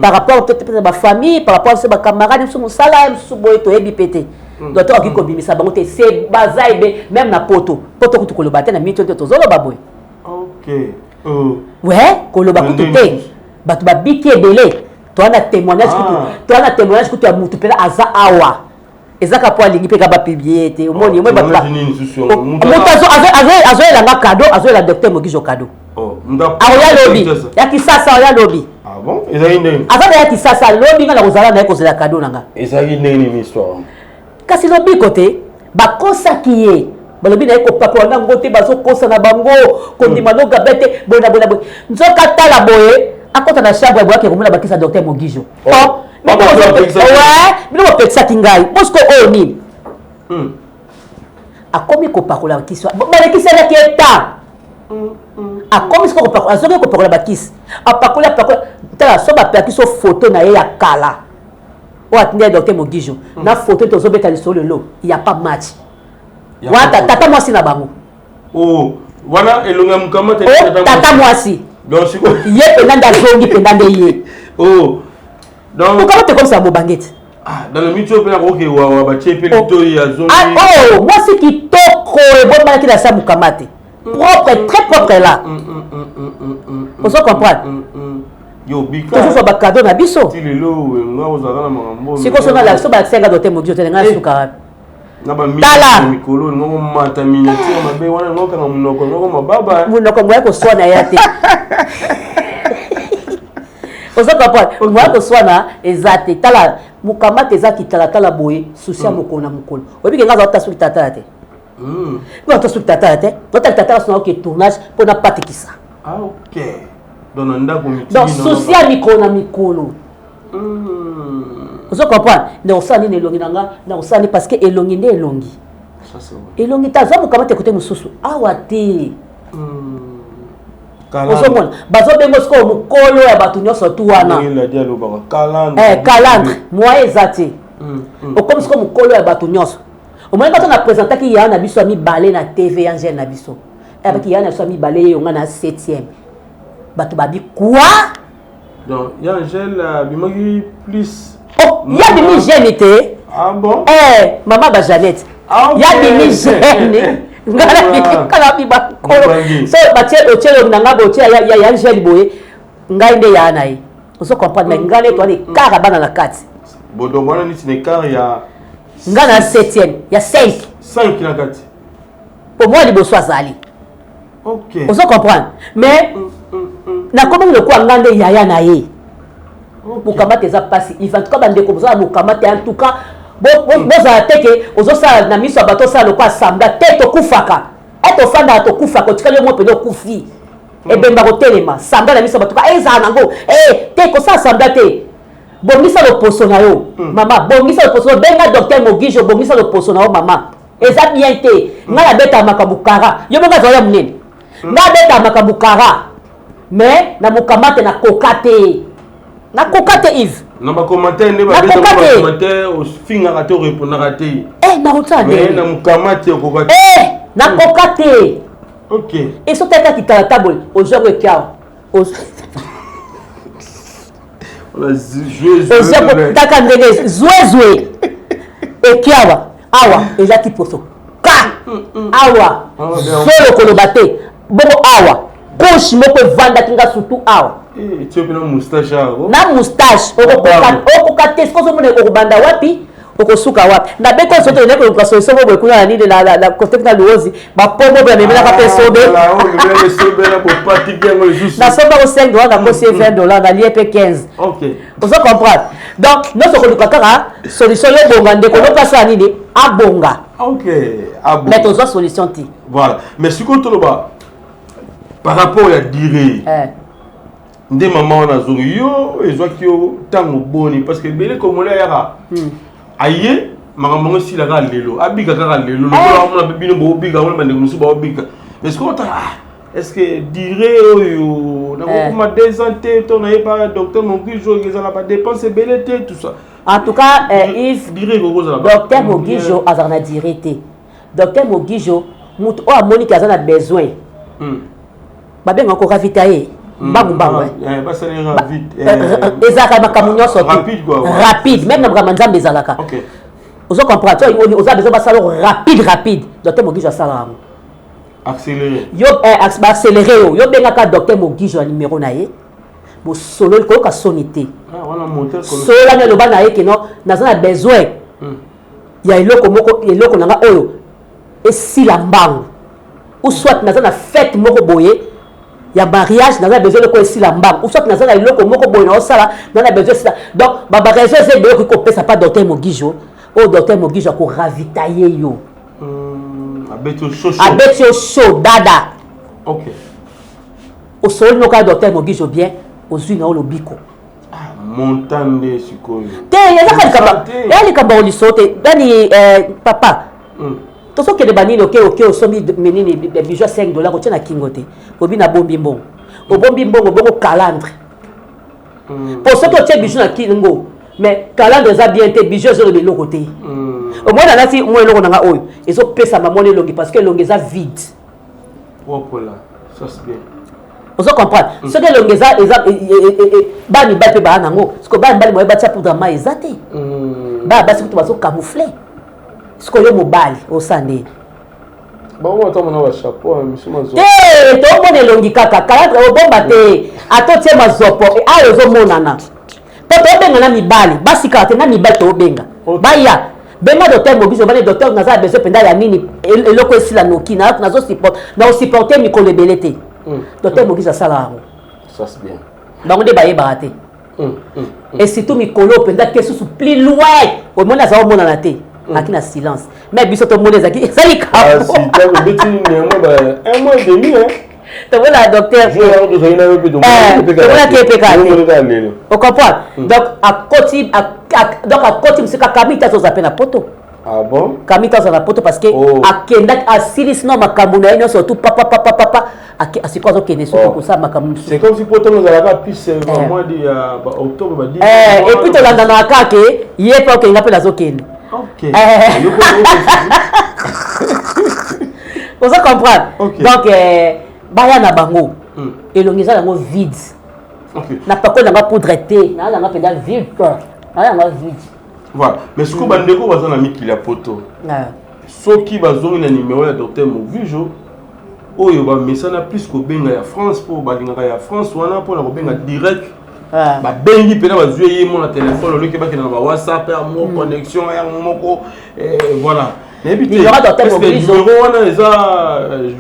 par rapport peut-être bafamille, par rapport so bacamarade mosusu, mosala ya mosusu boye, toyebi mpe te. Donc tokoki kobimisa bango te. Se baza ebe même na poto, poto kutu koloba te na mito te, tozoloba boye. Ouais, koloba kutu te. Bato babiki ebele, toa na témoignage kutu, toa na témoignage kutu ya mutu mpena aza awa, ezaka mpo alingi mpe ka bapublie te. Omoni moto azoyela nga cadeau, azoyela docteur Mogijo cadeau. Akoya lobi ya Kisasa, oya lobi. Aza na ya Kisasa lobi, nga na kozala na ye kozela cadeau na nga. Ezalaki ndenge nini histoire? Kasi lobiko te, bakosaki ye. Balobi na ye kopakola na ngo te, bazokosa na bango kondima no Gabriel te, boye na boye na boye. Nzoka tala boye, akota na chambre ya boye, ake komona bakisa docteur Mogijo. Oh. Oh, bino bopekisaki ngai bosiko oyo nini? Akomi kopakola bakisi, balekiselaki ye temps. Akomi sikoyo kopakola, azoki kopakola bakisi, apakoli, apakoli. Tala, so bapelaki so photo na ye ya kala oyo atindi ya docteur Mogijo na photo tozobeta lisolo lelo, ya pas match. Wana tata mwasi na bango. Oh, wana elongi ya mokamata. Oh, tata mwasi ye mpenza nde azongi mpenza nde ye. Oh, donc mokamata ekomisa mobange te. Ah, dans le mito mpe nakoki wawa batie mpe litoi azongi. Ah, oh, mwasi kitoko ebombanaki na sa mokamate, propre, très propre là. Ozo comprendre? Tozozwa bacadeau na biso. Ti lelo nga ozalaka na makambo. Sikoyo so balakisa nga docteur Mogijo te, nga suka wapi? Na Tala. Mikolo olinga komata miniature mabe wana, olinga kokanga monoko, olinga komababa. Monoko moya koswana ya te. Ozo comprendre? Moya koswana eza te. Tala, mokamata eza kitalatala boye, susi ya mokolo na mokolo. Oyebi ke nga aza ota soki talatala te, nga ota soki talatala te, ota talatala sona oke tournage mpo na patikisa. Ah, ok, donc na ndako. Donc susi ya mikolo na mikolo. Ozo comprendre? Na kosala nini elongi na nga? Na kosala nini? Parce que elongi nde elongi, elongi te. Azwa mokamata ekote mosusu awa te. Ozomona bazobenga sikoyo mokolo ya bato nyonso tu wana calandre, moyen eza te. Okomi sikoyo mokolo ya bato nyonso. Omoni bato na présentaki ya na biso ya mibale na TV ya Angele na biso, ayabaki ya na biso ya mibale, ye yonga na 7e. Bato babi quoi? Donc ya Angèle abimaki plus. Oh, ya bimi jeune te. Ah bon? Eh, mama ba Jeannette. Ah, okay. Ya bimi jeune. Ngala bima kolo. So batie otie elongi na ngai boye, otie ya ya Angèle boye, ngai nde ya na ye. Ozo comprendre? Mais ngai nde toza na écart ya bana na kati. Bon, donc wana neti na écart ya ngai na 7e ya 5. 5 na kati. Po mwa liboso azali. Okay. Ozo comprendre? Mais nakomaki lokola ngai nde yaya na ye. Mokamata eza mpasi. En tout cas bandeko bozala mokamata, en tout cas bozala te ke ozosala na miso ya bato, osala lokola sambla te. Tokufaka e, tofandaka, tokufaka, otikali yo mo mpenza, okufi ebemba kotelema sambla na miso ya bato ka ezala nango te. Kosala sambla te, bongisa loposo na yo mama, bongisa loposo na yo. Benga docteur Mogijo, bongisa loposo na yo mama, eza bien te. Ngai nabetaka makambo kara, yo moko azala ya monene. Ngai abetaka makambo kara, mais na mokamate nakoka te, nakoka te, Yves. Na bacommentaire nde Nakoka babetaka te. bacommentaire, ofingaka te, orépondaka te. Eh, nakosala mais ndenge na mokamati okoka te. Eh, nakoka te. Ok. Esotaka kitala boye, ozwi yango ekiawa. Wana zwe. Ozwi yango taka ndenge zwezwe ekiawa awa, ezaki poso ka awa zolo koloba te. Bongo awa couche moko evandaki nga surtout awa. Tie mpe na moustache awa. Na moustache okoka te. Soki ozomona okobanda wapi, okosuka wapi, nabeti oyo soki tokende koluka solution moko boye kuna na nini na kote kuna Luozi, bapomo boye amemelaka mpe sobe. Esobe na bopatiki yango lisusu. Nasombako 5 $, nakosi ye 20 $, nalie mpe 15. Ozo comprendre? Donc nyonso koluka kaka solution. Yo bonga ndeko no mpe asala nini, abonga. Ok, ah bon. Mais tozwa solution te. Voilà, mais sikoyo toloba par rapport ya durée nde mama wana azongi yo, ezwaki yo ntango boni? Parce que ebele congolais ayaka aye makambo yango esila kaka lelo, abika kaka lelo lokola omona mpe bino boobika wana, bandeko mosusu baobika. Mais sikoyo otala, ah, est ce que durée oyo nakokoma 2 ans te, to nayeba docteur Mogijo, ezala badépense ebele te, tout ça? En tout cas Yves, Durée ekokozala docteur Mogijo azalaka na durée te. Docteur Mogijo, moto oyo amoniki aza na besoin, babengaka ko ravitailler mbangu mbangu. Basalera vite. Ezalaka makambo nyonso te. Rapide quoi, ouais. Rapide, même na makambo ya Nzambe ezalaka. Ozo comprendre? So oza besoin basala rapide rapide, docteur Mogijo asala yango. Accéléré. Yo baaccéléré yo. Yo bengaka docteur Mogijo na numéro na ye, bosololi, koyoka soni te. Ah, wana moteur. Sololani, aloba na ye ke non, naza na besoin ya eloko moko, eloko na nga oyo esila mbangu, ou soit naza na fête moko boye ya mariage, naza na besoin eloko esila mbangu, ou soit naza na eloko moko boye naosala, naza na besoin esila. Donc baraison eza ebele okoki kopesa pa docteur Mogijo, oyo docteur Mogijo akoravitailler yo. Abeti yo chaud dada. Okay. Osololi noka docteur Mogijo bien, ozwi na yo lobiko. Ah, montant nde sikoyo. Te, eza likambo. Ya likambo liso te. Dani eh, papa. Tozokende banini oke oke osombi menini bijou ya 5 dollars otie na kingo te. Obi na bombi mbongo. Obombi mbongo bongo calandre. Po soki otie bijou na kingo mais calandre eza bien te, bijou ezoloba eloko te. Omoni alati mwa eloko na nga oyo ezopesa mama elongi parce que elongi eza vide. Propre là, ça c'est bien. Ozo comprendre? Soki elongi eza eza bana mibali mpe baa nango, sikoyo bana mibali moye batia poudre mai eza te. Bana basi kutu bazo camoufler. Sikoyo yo mobali osala ndeni? Bango batamona ba chapeau misu mazopo. Te, tomona elongi kaka calandre obomba te, ata otie mazopo awa ezomonana. Po tobenga na mibali, basi kaka te, na mibali tobenga. Baya benga docteur Mogijo, bane docteur naza besoin mpenza ya nini, eloko esila noki, nazo support, na supporter mikolo ebele te. Docteur Mogijo asala yango. Ça c'est bien. Bango nde bayebaka te. Et surtout mikolo mpenza ke susu plus loin, omoni aza omonana te. Aki na silence. Mais biso tomoni ezaki eza likambo. Si tango beti néanmoins ba un mois et demi hein. Tomona docteur. Tomonaki ye mpe kaka te. Ocomprendre? Donc akoti donc akoti mosika Kamita azoza mpe na poto. Ah bon? Kamita azoza na poto parce que akendaki asilisi no makambo na ye nyonso tout papa papa papa asiko azokende soki kosala makambo mosusu. C'est comme si poto ozalaka plus mois de ya ba octobre ba 10. Et puis tolandanaka kaka ke ye mpe okende mpe nazokende. OK. Ozo comprendre? Donc baya na bango elongi eza yango vide. Na pakoli nanga poudre te, na nanga mpenza vide, na nanga vide. Voilà, mais sikoyo bandeko baza na mikili ya poto, soki bazongi na numero ya docteur Mogijo oyo bamesana plus kobenga ya France mpo balingaka ya France wana mpona kobenga direct, babengi mpena bazwi ye mo na telefone oloki bakenda na ba WhatsApp ya mo connexion ya moko, voilà. Nayebi te numéro wana eza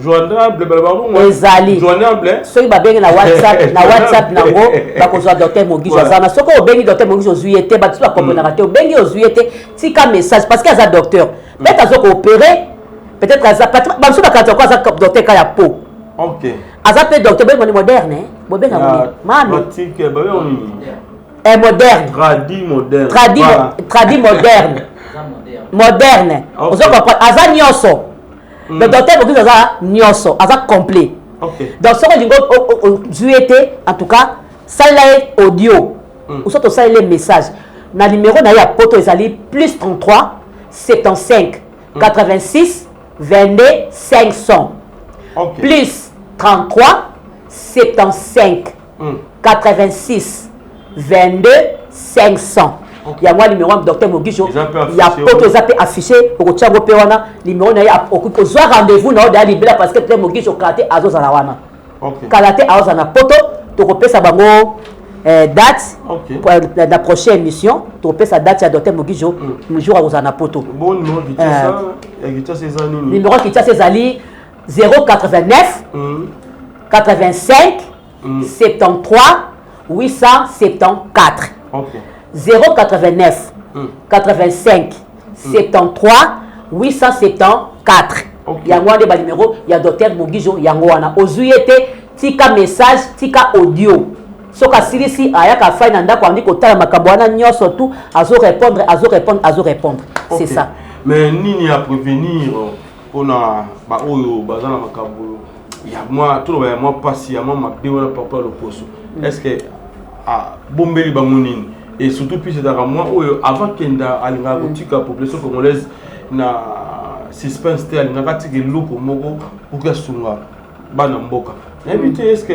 joignable, balobaka ezali joignable. Soki babengi na WhatsApp, na WhatsApp nango bakozwa docteur Mogijo aza na. Soki obengi docteur Mogijo ozwi ye te, bato bakomprenaka te, obengi ozwi ye te, tika message parce que aza docteur, peut-être azo koopérer, peut-être aza bamosusu bakanisa ko aza docteur ka ya peau. Aza mpe docteur bobenga ni moderne, bobenga nini mami? Moderne. Tradi moderne. Tradi, tradi moderne. Moderne. Ozo comprendre? Aza nyonso. Le docteur Mogijo aza nyonso, aza complet. Donc soki olingi ozwi ye te, en tout cas salela ye audio ou soit osalela ye message na numéro na ye ya poto ezali plus 33 75 86 22 500. Plus 33 75 86 22 500. Yango wana numéro ya docteur Mogijo ya poto eza mpe affiché, okotia yango mpe wana numéro na ye, okoki kozwa rendez-vous na yo daya libela parce que docteur Mogijo kala te azozala wana. Kala te azozala na poto, tokopesa bango date na prochaine émission, tokopesa date ya docteur Mogijo jour akozala na poto. Bon, numéro Kinshasa eza nini? Numéro Kinshasa ezali 089 85 73 874. 089 85 73 874. Yango wana nde banumero ya docteur Mogijo yango wana. Ozwi ye te, tika message, tika audio. Soki asilisi ayaka afai na ndako andi kotala makambo wana nyonso tu, azo répondre, azo répondre, azo répondre. C'est ça. Mais nini ya prévenir mpona baoyo baza na makambo ya mwa toloba ya mwa mpasi ya mwa mabe wana papa loposo, est ce que abombeli bango nini? Et surtout puis ezalaka mwa oyo avant kenda alingaka kotika population congolaise na suspense te, alingaka atika eloko moko pour que asunga bana mboka. Nayebi te, est ce que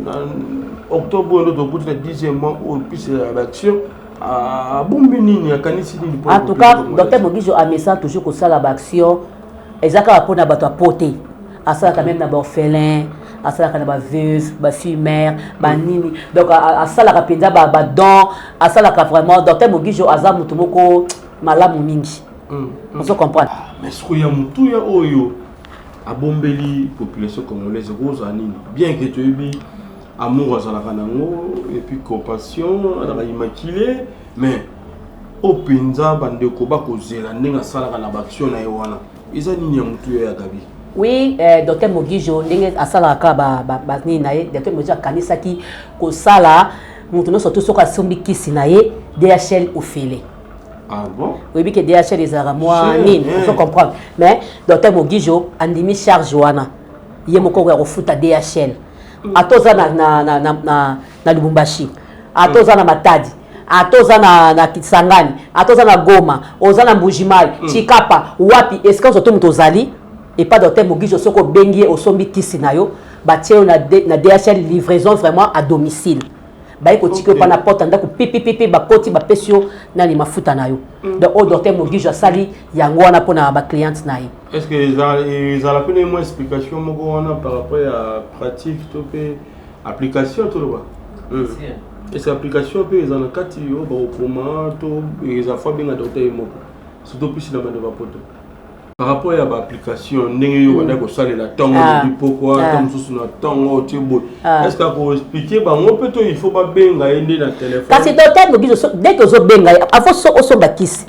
na octobre oyo nde tokuti na 10e mois oyo plus ya baaction, abombi nini, akanisi nini? En tout cas docteur Mogijo amesa toujours kosala baaction, eza kaka mpona bato ya po te, asalaka même na baorphelin, asalaka na baveuve, bafille mère, banini, donc asalaka mpenza badon, asalaka vraiment. Docteur Mogijo aza motu moko malamu mingi, ozo comprendre? Mais sikoyo ya motuya oyo abombeli population congolaise ekozala nini? Bien que toyebi amour azalaka nango et puis compassion, azalaka immaculé, mais oyo mpenza bandeko bakozela ndenge asalaka na baaction na ye wana. Eza nini ya motuya ya Gabi? Oui, eh, Docteur Mogijo ndenge asalaka ba ba, ba nini na ye, Docteur Mogijo akanisaki kosala moto nyonso to soki asombi kisi na ye DHL ofele. Ah bon? Oyebi ke DHL ezalaka mwa nini, eh. ozo comprendre. Mais Docteur Mogijo andimi charge wana ye moko ya kofuta DHL. Ata oza na, na, na, na, na, na Lubumbashi, ata oza na Matadi, ata oza na, na Kisangani, ata oza na Goma, oza na Mbujimayi, Tshikapa, wapi esika nyonso to moto ozali epa Docteur Mogijo, soki obengi ye osombi kisi na yo, batie yo na, na DHL livraison vraiment à domicile. Baye kotika yo pa na porte ya ndako pipipipi, bakoti bapesi yo nani mafuta na yo. Donc oyo Docteur Mogijo asali yango wana mpona ba cliente na ye. Est-ce que ezala mpe na mwa explication moko wana par rapport ya pratique to mpe application toloba? Est-ce que application mpe eza na kati oyo bakokoma to eza fo abenga docteur ye moko, surtout mpisi na bando bapoto par rapport ya baapplication ndenge yo bandaki kosalela ntongo lobi pokwa ata mosusu na ntongo otie boye, est ce que akoexplike bango mpe to il faut babenga ye nde na telefone? Kasi docteur Mogijo, dès que ozobenga ye avant so osomba kisi,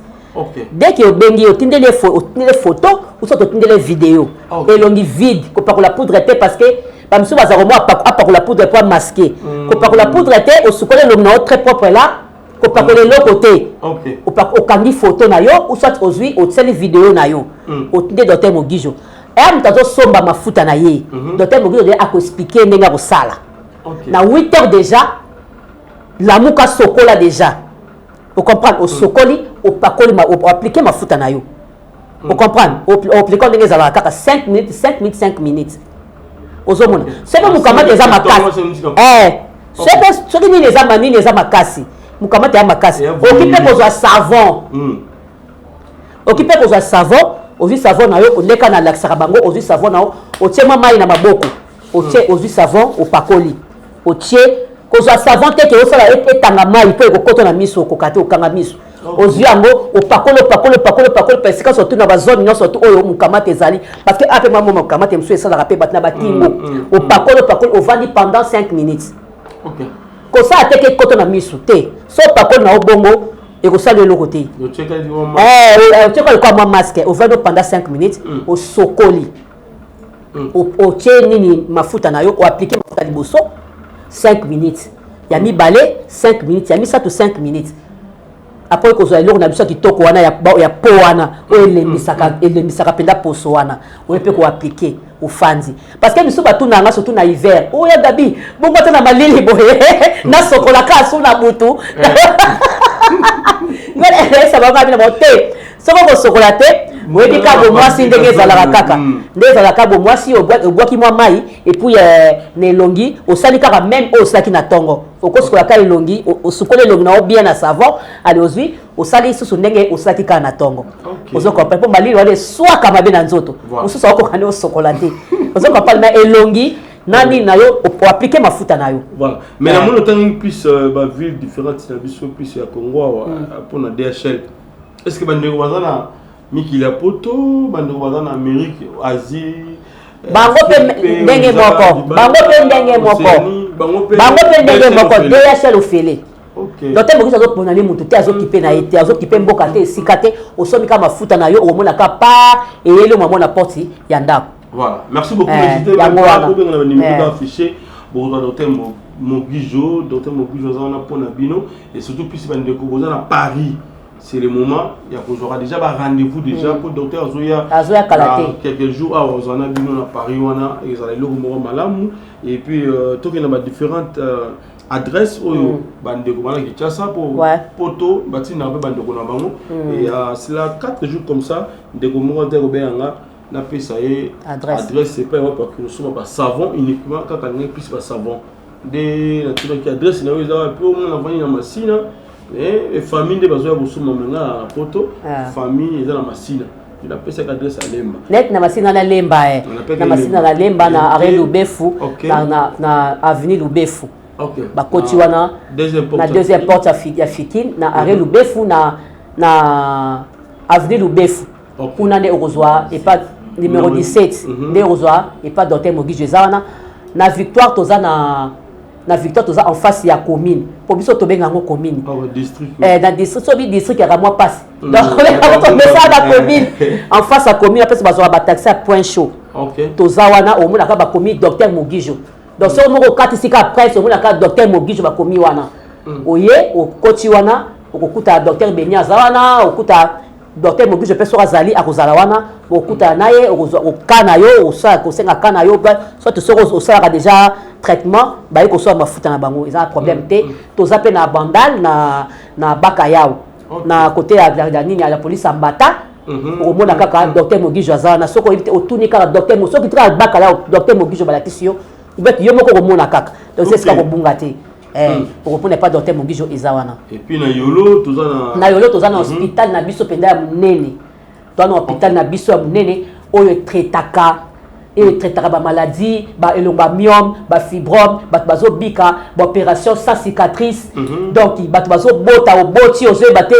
dès que obengi ye, otindeli ye photo ou soit otindeli ye video, elongi vide, kopakola poudre te, parce que bamisusu bazala komwa apakola poudre po amasque. Kopakola poudre te, osukoli elongi na yo très propre là, kopakola eloko te, okangi photo na yo ou soit ozwi otiali video na yo, otindi docteur Mogijo. Eya moto azosomba mafuta na ye, docteur Mogijo de akoexplike ndenge akosala. Na 8 heures déjà lamuka, sokola déjà, ocomprendre, osokoli, opakoli, oapplique mafuta na yo, ocomprendre, oapplique ndenge ezalaka kaka 5 minutes, 5 minutes, 5 minutes. Ozomona soki mokamata eza makasi, soki nini eza manini eza makasi, mokamata ya makasi, oki mpe kozwa savon, oki mpe kozwa savon. Ozwi savon na yo, oleka na alakisaka bango, ozwi savon na yo, otie mwa mai na maboko, otie, ozwi savon, opakoli, otie. Kozwa savon te ke osala etanga mai mpo ekokota na miso, okoka te, okanga miso. Ozwi yango, opakoli, opakoli, opakoli, opakoli pa esika surtout na bazone nyonso tu oyo mokamata ezali, parce que ape mwa mokamata mosusu esalaka mpe bato na bakingo. Opakoli, opakoli, ovandi pendant 5 minutes. Kosala te ke ekota na miso te. So opakoli na yo bongo, ekosala eloko te, otieka lokola mwa masque, ovandi pendant 5 minutes, osokoli, otie nini mafuta na yo, oaplike mafuta liboso 5 minutes, ya mibale 5 minutes, ya misato 5 minutes. Après kozwa eloko na biso ya kitoko wana ya po wana oyo elembisaka, elembisaka mpenza poso wana, oyo mpe koaplike, ofandi. Parce que biso batuna yanga surtout na hiver oyo ya Gabi bongo, ata na malili boye nasokolaka asu na butu, ngai bango bina bango te. Soki okosokola te, oyebi kaka bomwasi ndenge ezalaka, kaka nde ezalaka bomwasi, obwaki mwa mai et puis na elongi osali kaka même oyo osalaki na ntongo. Okosukola kaka elongi, osukoli elongi na yo bien na savon, ale ozwi, osali lisusu ndenge osalaki kaka na ntongo. Ozo comprendre? Mpo malili wana eswaka mabe na nzoto, mosusu akokoka nde osokola te. Ozo comprendre? Mais elongi na nini na yo, oaplike mafuta na yo. Voilà. Mais namoni otangi plus baville différente na biso, plus ya Congo awa, mpona DHL. Est ce que bandeko baza na mikili ya poto, bandeko baza na Amérique, Asie? Bango mpe ndenge moko, bango mpe ndenge moko, bango mpe ndenge moko, DHL ofele. Docteur Mogijo azopona ne motu te, azokipe na ye te, azokipe mboka te, esika te. Osomi kaka mafuta na yo, okomona ka pa eyeli mamo na porte ya ndako. Voilà, merci beaucoup. N'hésitez yango pas wana. kobenga na banuméro affiché, bokozwa docteur Mogijo. Docteur Mogijo aza wana mpona bino et surtout plus bandeko boza na Paris, c'est le moment ya kozwaka déjà ba rendez-vous déjà po docteur azoya. Azoya kala na te. Quelques jours awa ozala na bino na Paris wana, ezala eloko moko malamu. Et puis tokende ba différentes adresse oyo bandeko bana Kinshasa po poto batindaka mpe bandeko na bango. Et cela 4 jours comme ça, ndeko moko te kobenga nga, napesa ye Adresse. Adresse epai wapi akosomba basavon uniquement, kaka ndenge plus basavon nde natunaki adresse na yo eza wapi. Oyo nga navandi na Masina, famille nde bazoya kosomba me nga na poto. Famille eza na Masina, napesaki adresse ya Lemba. Net na Masina na Lemba, eh. Napeka Na Masina Lemba. na Lemba na arrêt Lubefu, na avenue Lubefu. Bakoti wana deuxième porte na ya deuxième Fikine. Porte ya Fikine na arrêt Lubefu, na avenue Lubefu. Kuna nde okozwa epa numéro 17, nde okozwa epa docteur Mogijo eza wana. Na Victoire toza na Na Victoire toza en face ya commune, mpo biso tobenga yango commune. Oh, district. Eh, na district, soki district yaka mwa mpasi. Mm. Donc tomesana na commune, en face ya commune. Apesi bazwaka bataxi ya Point Chaud. Toza wana, omonaka bakomi Docteur Mogijo. Donc soki moko okatisi kaka Prince, omonaka Docteur Mogijo bakomi wana. Oye, okoti wana, okokuta Docteur Beni aza wana, okuta Docteur Mogijo mpe soki azali akozala wana, okutana na ye, oka na yo, osala kosenga ka na yo, soit soki osalaka déjà traitement, baye kosala mafuta na bango, eza problème te. Toza mpe na Bandal, na Bakayao, na côté ya nini, ya police ya Mbata. Okomona kaka Docteur Mogijo aza wana. Soki oyebi te, otuni kaka Docteur, soki kaka Bakayao, Docteur Mogijo, balakisi yo ubeti yo moko, okomona kaka. Donc c'est esika kobunga te. Okomona pa Docteur Mogijo eza wana. Et puis na Yolo toza na Na Yolo toza na hôpital na biso mpenza ya monene. Toza na hôpital na biso ya monene oyo etraitaka bamaladie, elongo, bamyome, bafibrome, bato bazobika, baopération sans cicatrice. Donc bato bazobota, oboti, ozoyeba te,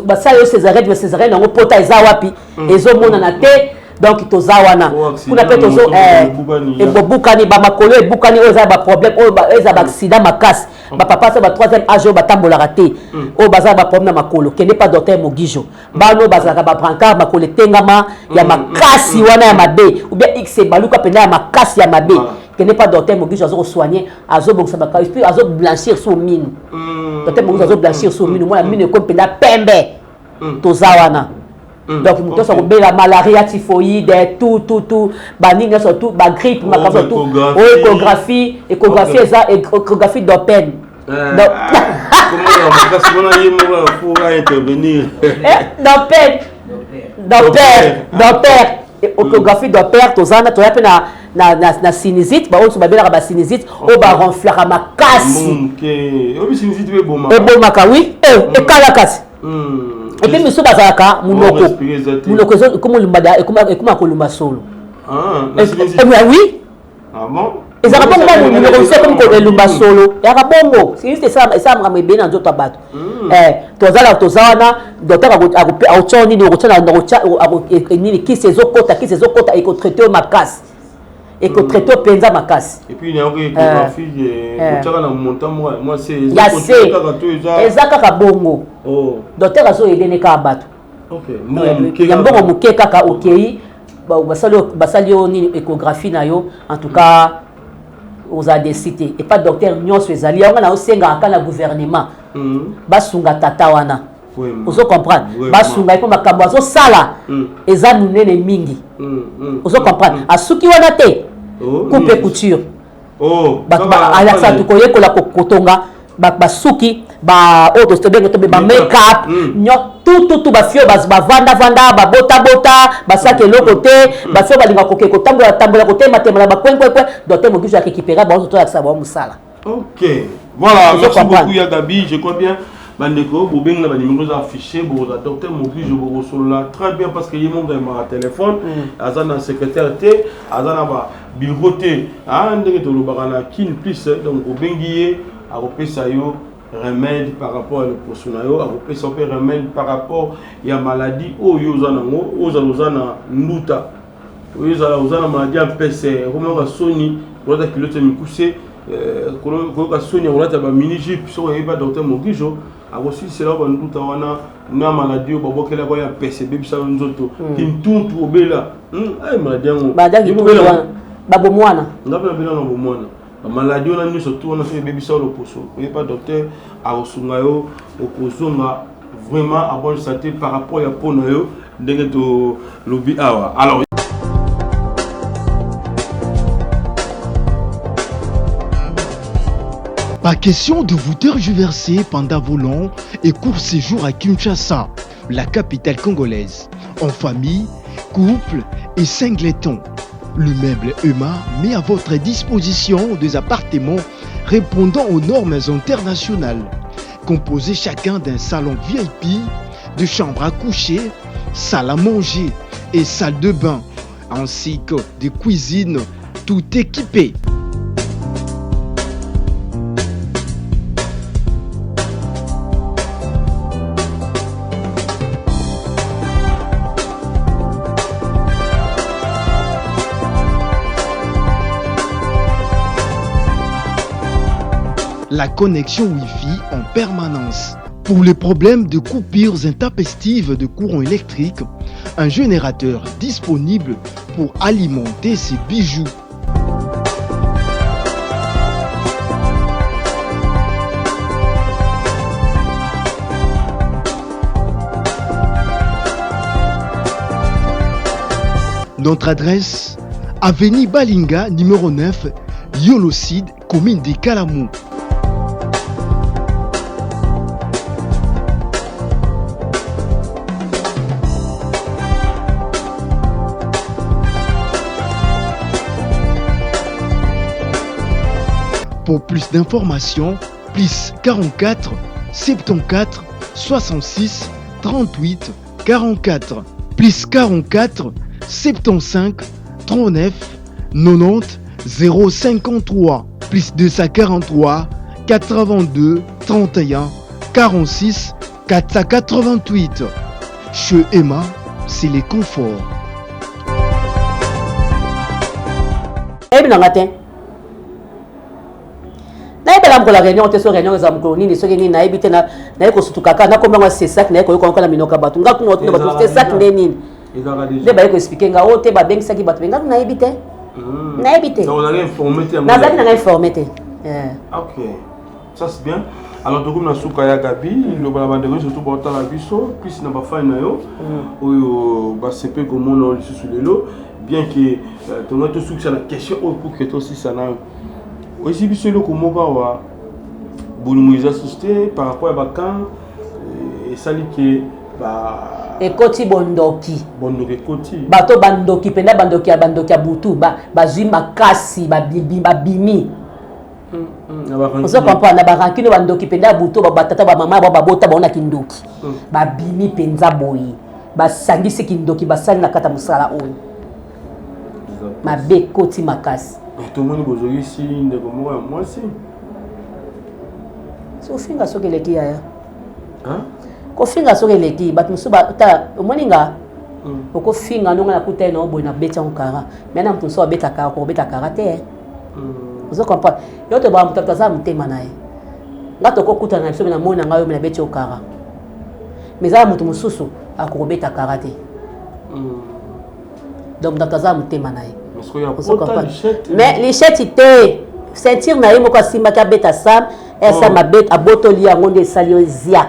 basala yo césarienne, mais césarienne yango pota eza wapi, ezomonana te. Donc toza wana kuna mpe tozo ebobukani, bamakolo ebukani, oyo eza baproblème, oyo eza baaccident makasi, bapapa so ba troisième âge oyo batambolaka te, oyo baza baproblème na makolo, kende pa Docteur Mogijo. Bana oyo bazalaka babrancard, makolo etengama ya makasi wana ya mabe, ou bien x ebaluka mpenza ya makasi ya mabe, kende pa Docteur Mogijo. Azo kosoigne, azobongisa makasi, puis azoblanchir so mino. Docteur Mogijo azoblanchir so mino, mwana mino ekomi mpenza pembe. Toza wana. Donc moto nyonso akobela malaria, typhoïde, tout tout tout, banini nyonso tout, bagrippe, makambo tout oyo, échographie, échographie eza échographie Doppler. Makasi ye moko faut intervenir. Doppler, Doppler, Doppler, échographie Doppler, toza wana. Toya mpe na sinusite, baoyo nyonso babelaka basinusite, oyo baronflaka makasi. Ebomaka, oui, ekala kasi. Et puis misu bazalaka monoko, monoko ekoma kolumba solo. Oui, ezalaka bongo, monoko mosu ekomi elumba solo, eyaka bongo. Juste esala makambo ebele na nzoto ya bato. Tozala, toza wana. Docteur akotya nini, okotya nini, kisi ezokota, kisi ezokota, ekotraite yo makasi, ekotraite yo mpenza makasi. Ya se eza kaka bongo. Docteur azoyedene kaka bato ya mbongo moke kaka. Okei, basali yo nini, échographie na yo, en tout cas ozala déçu te. Epa docteur nyonso ezali yango. Na osengaka kaka na gouvernement basunga tata wana, ozo comprendre, basunga ye mpo makambo azosala eza monene mingi, ozo comprendre. Asuki wana te, coupe, couture, bato alakisa bato koyekola kotonga basuki, oyo tobenga tobe bamake-up, tout tout tout. Bafio bavandavanda, babotabota, basaki eloko te, bafio balingaka koke kotambola tambola, kotematemela bakwenkwekwe, docteur Mogijo arécupéra bango, tolakisa bango mosala. Ok, voilà, merci beaucoup ya Gabi. Je crois bien, bandeko, bobengi na banuméro eza affiché, bokozwa Docteur Mogijo, bokosolola très bien, parce que ye moko ayambaka téléphone, aza na secrétaire te, aza na babureau te, ndenge tolobaka na Kin Plus. Donc obengi ye, akopesa yo remède par rapport ya loposo na yo, akopesa mpe remède par rapport ya maladie oyo oza nango, oyo ozala oza na nduta, oyo ezala oza na maladie ya mpese, okomoyoka soni kolata culotte ya mikuse, koyoka soni ya kolata bamini jupe. Soki oyebi ba Docteur Mogijo, akosilisela yo banduta wana na maladie oyo babokelaka ya mpese, ebebisa yo nzoto, kintuntu obela. Ay, maladie yango babomwana. Nga mpe nabela na bomwana. Bamaladi wana nyonso tu wana, soki ebebisa yo loposo, oyeba docteur akosunga yo, okozonga vraiment en bonne santé par rapport ya peau na yo, ndenge tolobi awa. Alors Pas question de vous tergiverser pendant vos longs et courts séjours à Kinshasa, la capitale congolaise. En famille, couple et singleton. L'immeuble EMA met à votre disposition des appartements répondant aux normes internationales, composés chacun d'un salon VIP, de chambres à coucher, salle à manger et salle de bain, ainsi que des cuisines tout équipées. la connexion Wi-Fi en permanence. Pour les problèmes de coupures intempestives de courant électrique, un générateur disponible pour alimenter ces bijoux. Notre adresse, Avenue Balinga, numéro 9, Yolocide, commune de Kalamou. Pour plus d'informations, plus 44 74 66 38 44 plus 44 75 39 90 053 plus 243 82 31 46 488. Chez Emma, c'est le confort. nayebi nanga te nayebela mokolo ya réunion te so réunion eza mokolo nini soki nini nayebi te naye kosutuka kaka nakomi yango sesak naye koyoka yango na minoko ya bato nga kuna otuna bato sesak nde nini nde baye koexplike nga o te babengisaki bato me nga nayebi te hmm. nayebi te nazalaki nanga informe te eh. ok ça c'est bien alors tokomi na suka ya gabi liloba na bandeko nyonso to baotala biso plus na bafani na yo hmm. oyo basepe komona lisusu lelo bien que euh, tongai tosukisa na question oyo pour que tosisa na yo oyesi biso eloko moko awa bolingo eza susu te par rapport ya bacamp euh, esali ke ba ekoti bondoki bondoki ekoti bato bandoki mpenza bandoki ya bandoki ya butu bazwi makasi babimi mm, mm, ozo comprendre na barankine bandoki mpenza ya butu batata bamama ba babota bango na kindoki mm. babimi mpenza boye basangisi kindoki basali na kati ya mosala oyo mabe ekoti makasi tomoni bozongisi ndeko moko ya mwasi sofinga soki eleki yaya kofinga soki eleki bato mosusu tala omoni nga hmm. okofinga ndonga nakuta ye na oboye nabeti yango kara mai na moto mosusu abeta kara okobeta kara te hmm. ozo comprendre yo tobaka moto ato aza motema na ye nga tokokutana na biso me namoni na ngai yo me nabeti yo kara mais eza na moto mosusu akokobeta kara te hmm. donc moto aza motema na ye mais lichette te ceinture na ye moko asimbaki abeta sam esam oh. abotoli yango nde esali yo zia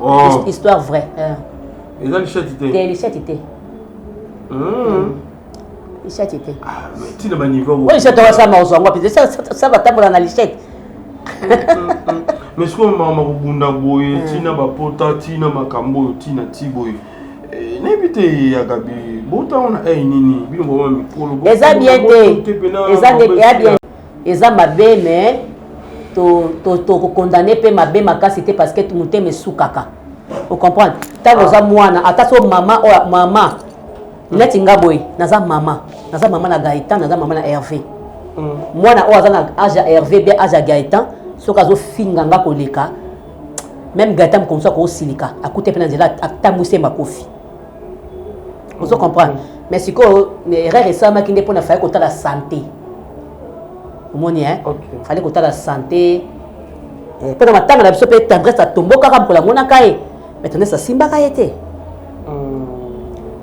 oh. histoire vraie eh. eza lichette te te lichette te hmm. Lichette te. Ah, mais tina ba niveau. Oui, lichette wa sama ozwa ngo ça ça va tambola na lichette. Mais sikoyo mama kobunda boye tina bapota tina makambo oyo tina ti boye eh, nayebi te ya gabi bota wana ei eh, nini bino bama mikolo eza bien te eza ya bien eza mabe mais tokokondane mpe mabe makasi te parce que motema esukaka ocomprendre ntango oza mwana ata so mama oyo mama neti nga boye naza mama naza mama na Gaëtan naza mama na Hervé mm. mwana oyo aza na age ya Hervé bien age ya Gaëtan soki azofinga nga koleka même Gaëtan mokonzi akosilika akute mpe na nzela atambwisi ye makofi ozo comprendre mm. mais sikoyo erreur esalamaki nde mpona fallait kotala santé omoni hein okay. fallait kotala santé eh, mpo na matanga na biso mpe tendresse atombokaka mokolo amonaka ye mais tendresse asimbaka ye te hmm.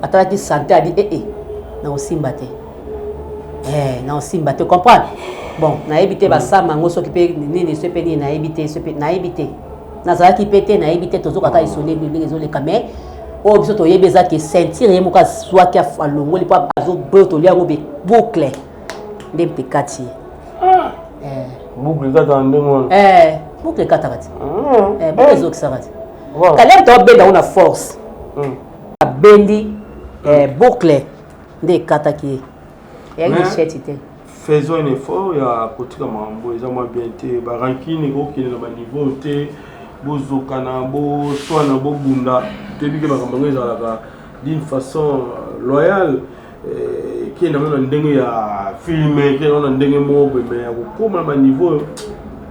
atalaki sante abi ee eh, eh, nakosimba te eh, nakosimba te comprendre bon nayebi te basama yango soki mpe nini so mpe nini nayebi te so mpe nayebi te nazalaki mpe te nayebi te tozokaka esone ndenge ezoleka mais oyo biso toyebi eza ke ceinture ye moko azwaki alongoli mpo azoboyo tolia yango boucle nde mpe kati ye ah. eh. boucle ekataka ndenge wana eh, boucle ekataka ti ah. eh, boucle ezokisaka ti kalem to abenda yango na force hmm. abendi boucle nde ekataki ye eyaki licheti te faisons un effort ya kotika makambo eza mwa bien te barankine ekokende na baniveau te bozokana boswana bobunda toyebi ke makambo yango ezalaka d'une façon loyale ekende yango na ndenge ya film ekende yango na ndenge moko boye me ya kokóma na baniveau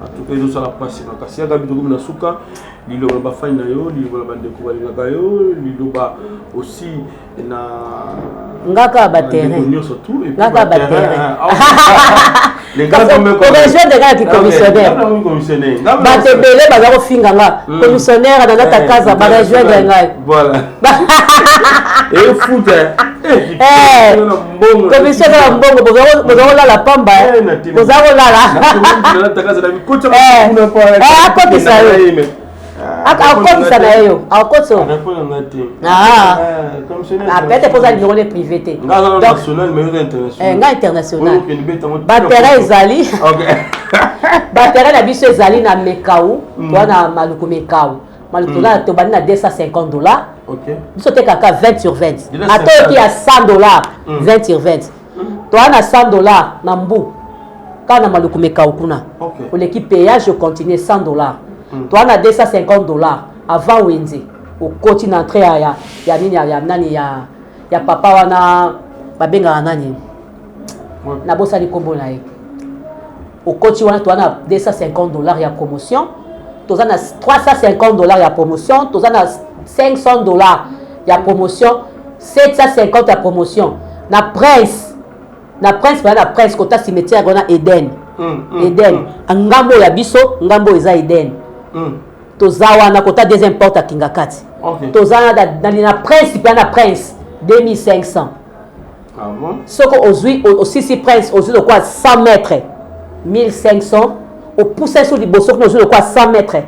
atuka ezosala mpasi makasi yaka bitokomi na suka liloba na bafani na yo liloba na bandeko balingaka yo liloba aussi na nga kaka baterrain nyonso tout nga kaka baterrain Orejoindre kaka kicommissionnaire. Bato ebele baza kofinga nga hmm. commissionnaire na nata kaza ba rejoindre ngai. Voilà. Efuta. Eh, commission eza na mbongo boza kolala pamba eh. boza kolala. Eh, akotisa yo. akotisa na ye yo akotisa ah. ah, peut-être mpo oza numéro ne privé te eh, nga international baterrain ezali baterrain na biso ezali na mekau hmm. toa na maluku mekau maluku toza hmm. tobandi na 250 dollars biso tekaka 20 sur 20 ata oyoki ya 100 dollars 20 sur 20 toa na 100 dollars na mbu kaka na maluku mekau kuna oleki payage ocontinue 100 dollars mm. toa na 250 dollars avant wenze okoti na entrée ya, ya, ya nini ya, ya nani ya, ya papa wana babengaka nani nabosani nkombo na ye okoti wana toza na 250 dollars ya promotion toza na 350 dollars ya promotion toza na 500 dollars ya promotion 750 ya promotion na prince na prince baya na prince kota cimetière wana eden mm, mm, eden mm. ngambo ya biso ngambo eza eden mm. toza wana kota deuxième porte ya kingakati okay. toza na, na, na prince mpe na prince 2500 ah bon? soko ozwi osisi prince ozwi lokola 100 mètre 1500 opusa so liboso kuna ozwi lokola 100 mètre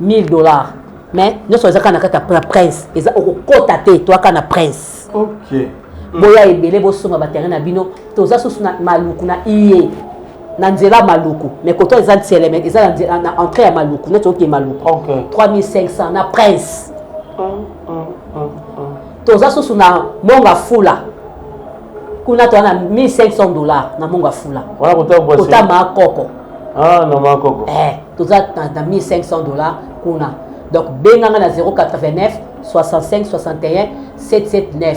1000 dollars mais nyonso eza kaka na kati ya prince eza okokota te toyaka na prince okay. Mm. Boya ebele bosomba ba terrain na bino toza susu na maluku na iye na nzela maluku mais koto eza nsele mais eza na, na entrée ya maluku neti oke maluku okay. 3500 na prince mm, mm, mm, mm. toza susu na monga fula kuna toza na 1500 dollars na monga fula kota maakoko ah, na maakoko eh, toza na, na 1500 dollars kuna donc benganga na 089 65 61 779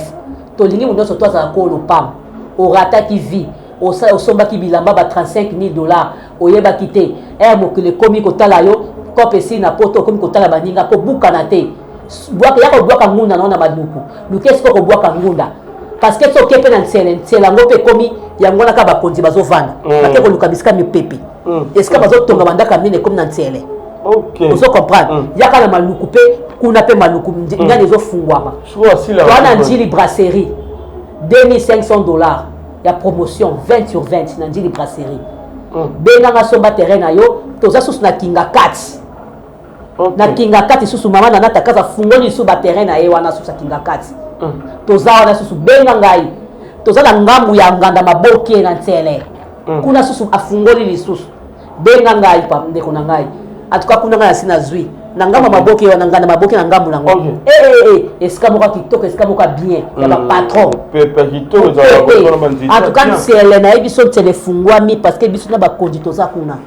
tolingi moto nyonso to azala koo lopango orataki vie osombaki bilamba ba 35 000 dollars oyebaki te ere mokili ekomi kotala yo cope esili na poto okomi kotala baninga kobukana te ya kobwaka ngunda nao na maluku luka esika okobwaka ngunda parce que soki oke mpe na nsele nsele yango mpe ekomi yango wana kaka bakonzi bazovanda mm. bake koluka bisika mipepe mm. esika bazotonga bandaka minene ekomi na nsele ozo comprendre mm. yaka na maluku mpe kuna mpe maluku ngani ezofungwama wana njili brasserie 2500 dollars ya promotion 20 sur 20 na njili brasserie benganga somba terrain na yo toza susu na kinga kati okay. na kingakati susu mama na nata kaza fungoli lisusu baterrain na ye wana susu ya kingakati mm. toza wana susu benga ngai toza na ngambu ya nganda maboke na nsele mm. kuna susu afungoli lisusu benga ngai pa ndeko na ngai atuka kuna ngai nasi nazwi na ngambo ya maboke wana nganda maboke na ngambo nango okay. eh, eh, eh, esika moko ya kitoko esika moko ya bien ya mm. bapatron en tout cas nsele nayebi so nsele efungwami parce que biso na bakonzi toza kuna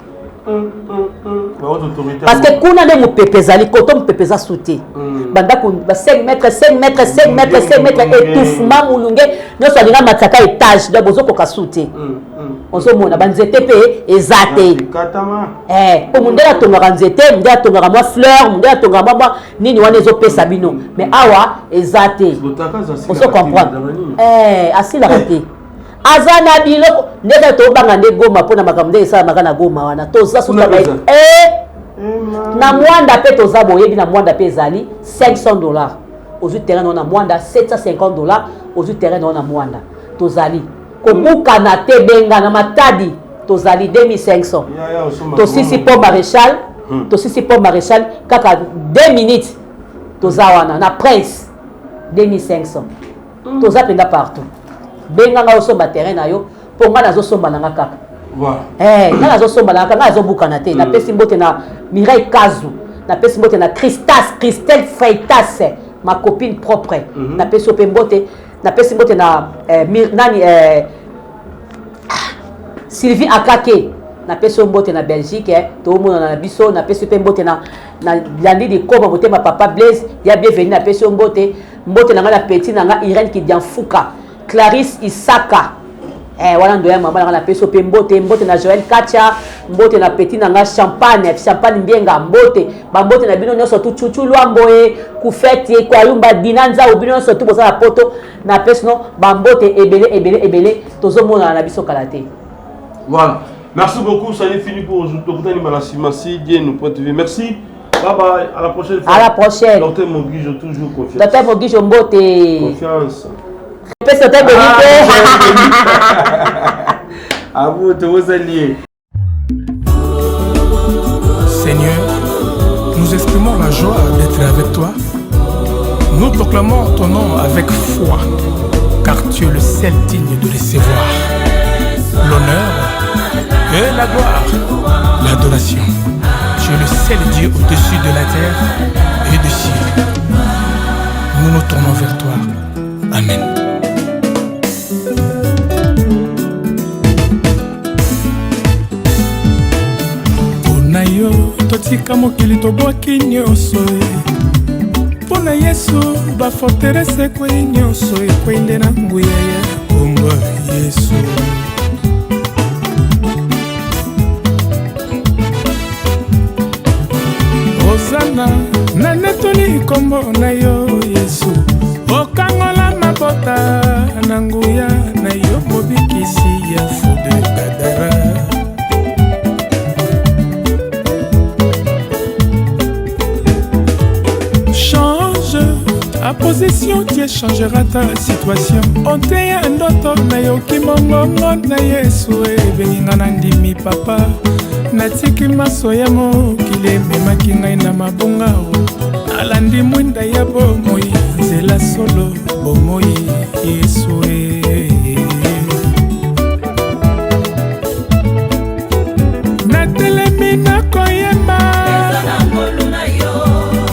parce que kuna nde mopepe ezali koto mopepe eza su te bandako ba 5 mètre 5 mètre 5 mètre 5 mètre étouffement molunge nyonso alinga matisaka étage donc bozokoka su te ozomona banzete mpe eza te po eh, mondele atongaka nzete mondele atongaka mwa fleur mondele atongaka mwa nini wana ezopesa bino mais awa eza te ozo comprendre eh, asilaka te aza na biloko ndenge tobanga nde goma mpo na makambo ndenge esalamaka na goma wana toza suka eh! na mwanda mpe toza boyebi na mwanda mpe ezali 500 dollars ozwi terrain nao na mwanda 750 dollars ozwi terrain nao na mwanda tozali kobukana te benga na matadi tozali 2500 tosisi pont maréchal hmm. tosisi pont maréchal kaka 2 minutes toza wana na prince 2500 mm. toza mpenza partout benga ngai osomba terrain na yo mpo ngai nazosomba na nga kaka eh, ngai nazosomba na nga kaka ngai nazobukana te mm. napesi mbote na mireille kazu napesi mbote na christas christelle freitas ma copine propre mm -hmm. napesi yo mpe mbote napesi mbote na eh, mir, nani eh, sylvie akake napesi yo mbote na belgique eh, tomonana na biso napesi mpe mbote na, na landi likoma motema papa blaise ya bienvenu napesi yo mbote Mbote na nga na petit na nga Irène Kidianfuka, Clarisse Isaka. Eh, wana ndoya mama na nga napesi yo mpe mbote, mbote na Joël Kacha, mbote na petit na nga Champagne, Champagne Mbienga, mbote, ba mbote na bino nyonso tu Chuchu Luambo e, Kufeti, Kwayumba, Dina Nzau, bino nyonso tu boza na poto, napesi no ba mbote ebele ebele ebele, tozomonana na biso kala te. Voilà. Merci beaucoup, ça est fini pour aujourd'hui. Tokutani mbala sima si Dieu nous prête vie. Merci. Bye bye, à la prochaine fois. À la prochaine. Docteur Mogijo, toujours confiance. Docteur Mogijo Mbote. Confiance. Pesa Docteur Mogijo. À vous, vous alliez. Seigneur, nous exprimons la joie d'être avec toi. Nous proclamons ton nom avec foi, car tu es le seul digne de recevoir l'honneur et la gloire, l'adoration. Tu es le seul Dieu au-dessus de la terre et du ciel. Nous nous tournons vers toi. Amen. Mpo na yo totika mokili tobwaki nyonso e. Mpo na Yesu baforterese ekwei nyonso ekwei nde na nguya ya kombo Yesu. Ozana nanetoli nkombo na yo Yesu, okangola mabota na nguya na yo mobikisi ya fou de Gadara. Change ta position, tu changeras ta situation. Oteya ndoto nayoki mongongo na Yesu ebengi nga na ndimi papa. Natiki maso ya mokili ememaki ngai na mabunga o. Nalandi mwinda ya bomoi, nzela solo bomoi Yesu e. Natelemi nakoyemba,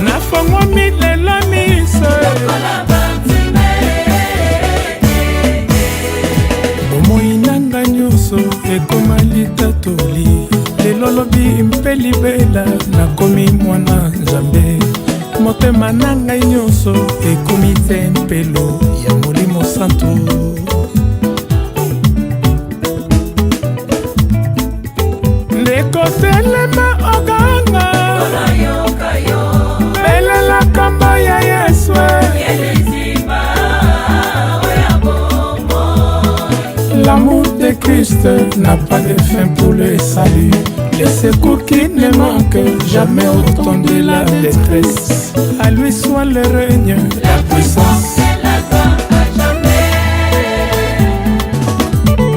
nafongwami lelo miso. Bomoi na nga nyonso ekoma litatoli, lelo lobi mpe libela nakomi mwana Nzambe. Motema na ngai nyonso ekomi tempelo ya Molimo Santu. Ndeko telema oganga, belela kombo ya Yesu. L'amour de Christ n'a pas de fin pour le salut. Les secours qui ne manquent jamais au temps de la détresse. À lui soit le règne, la puissance.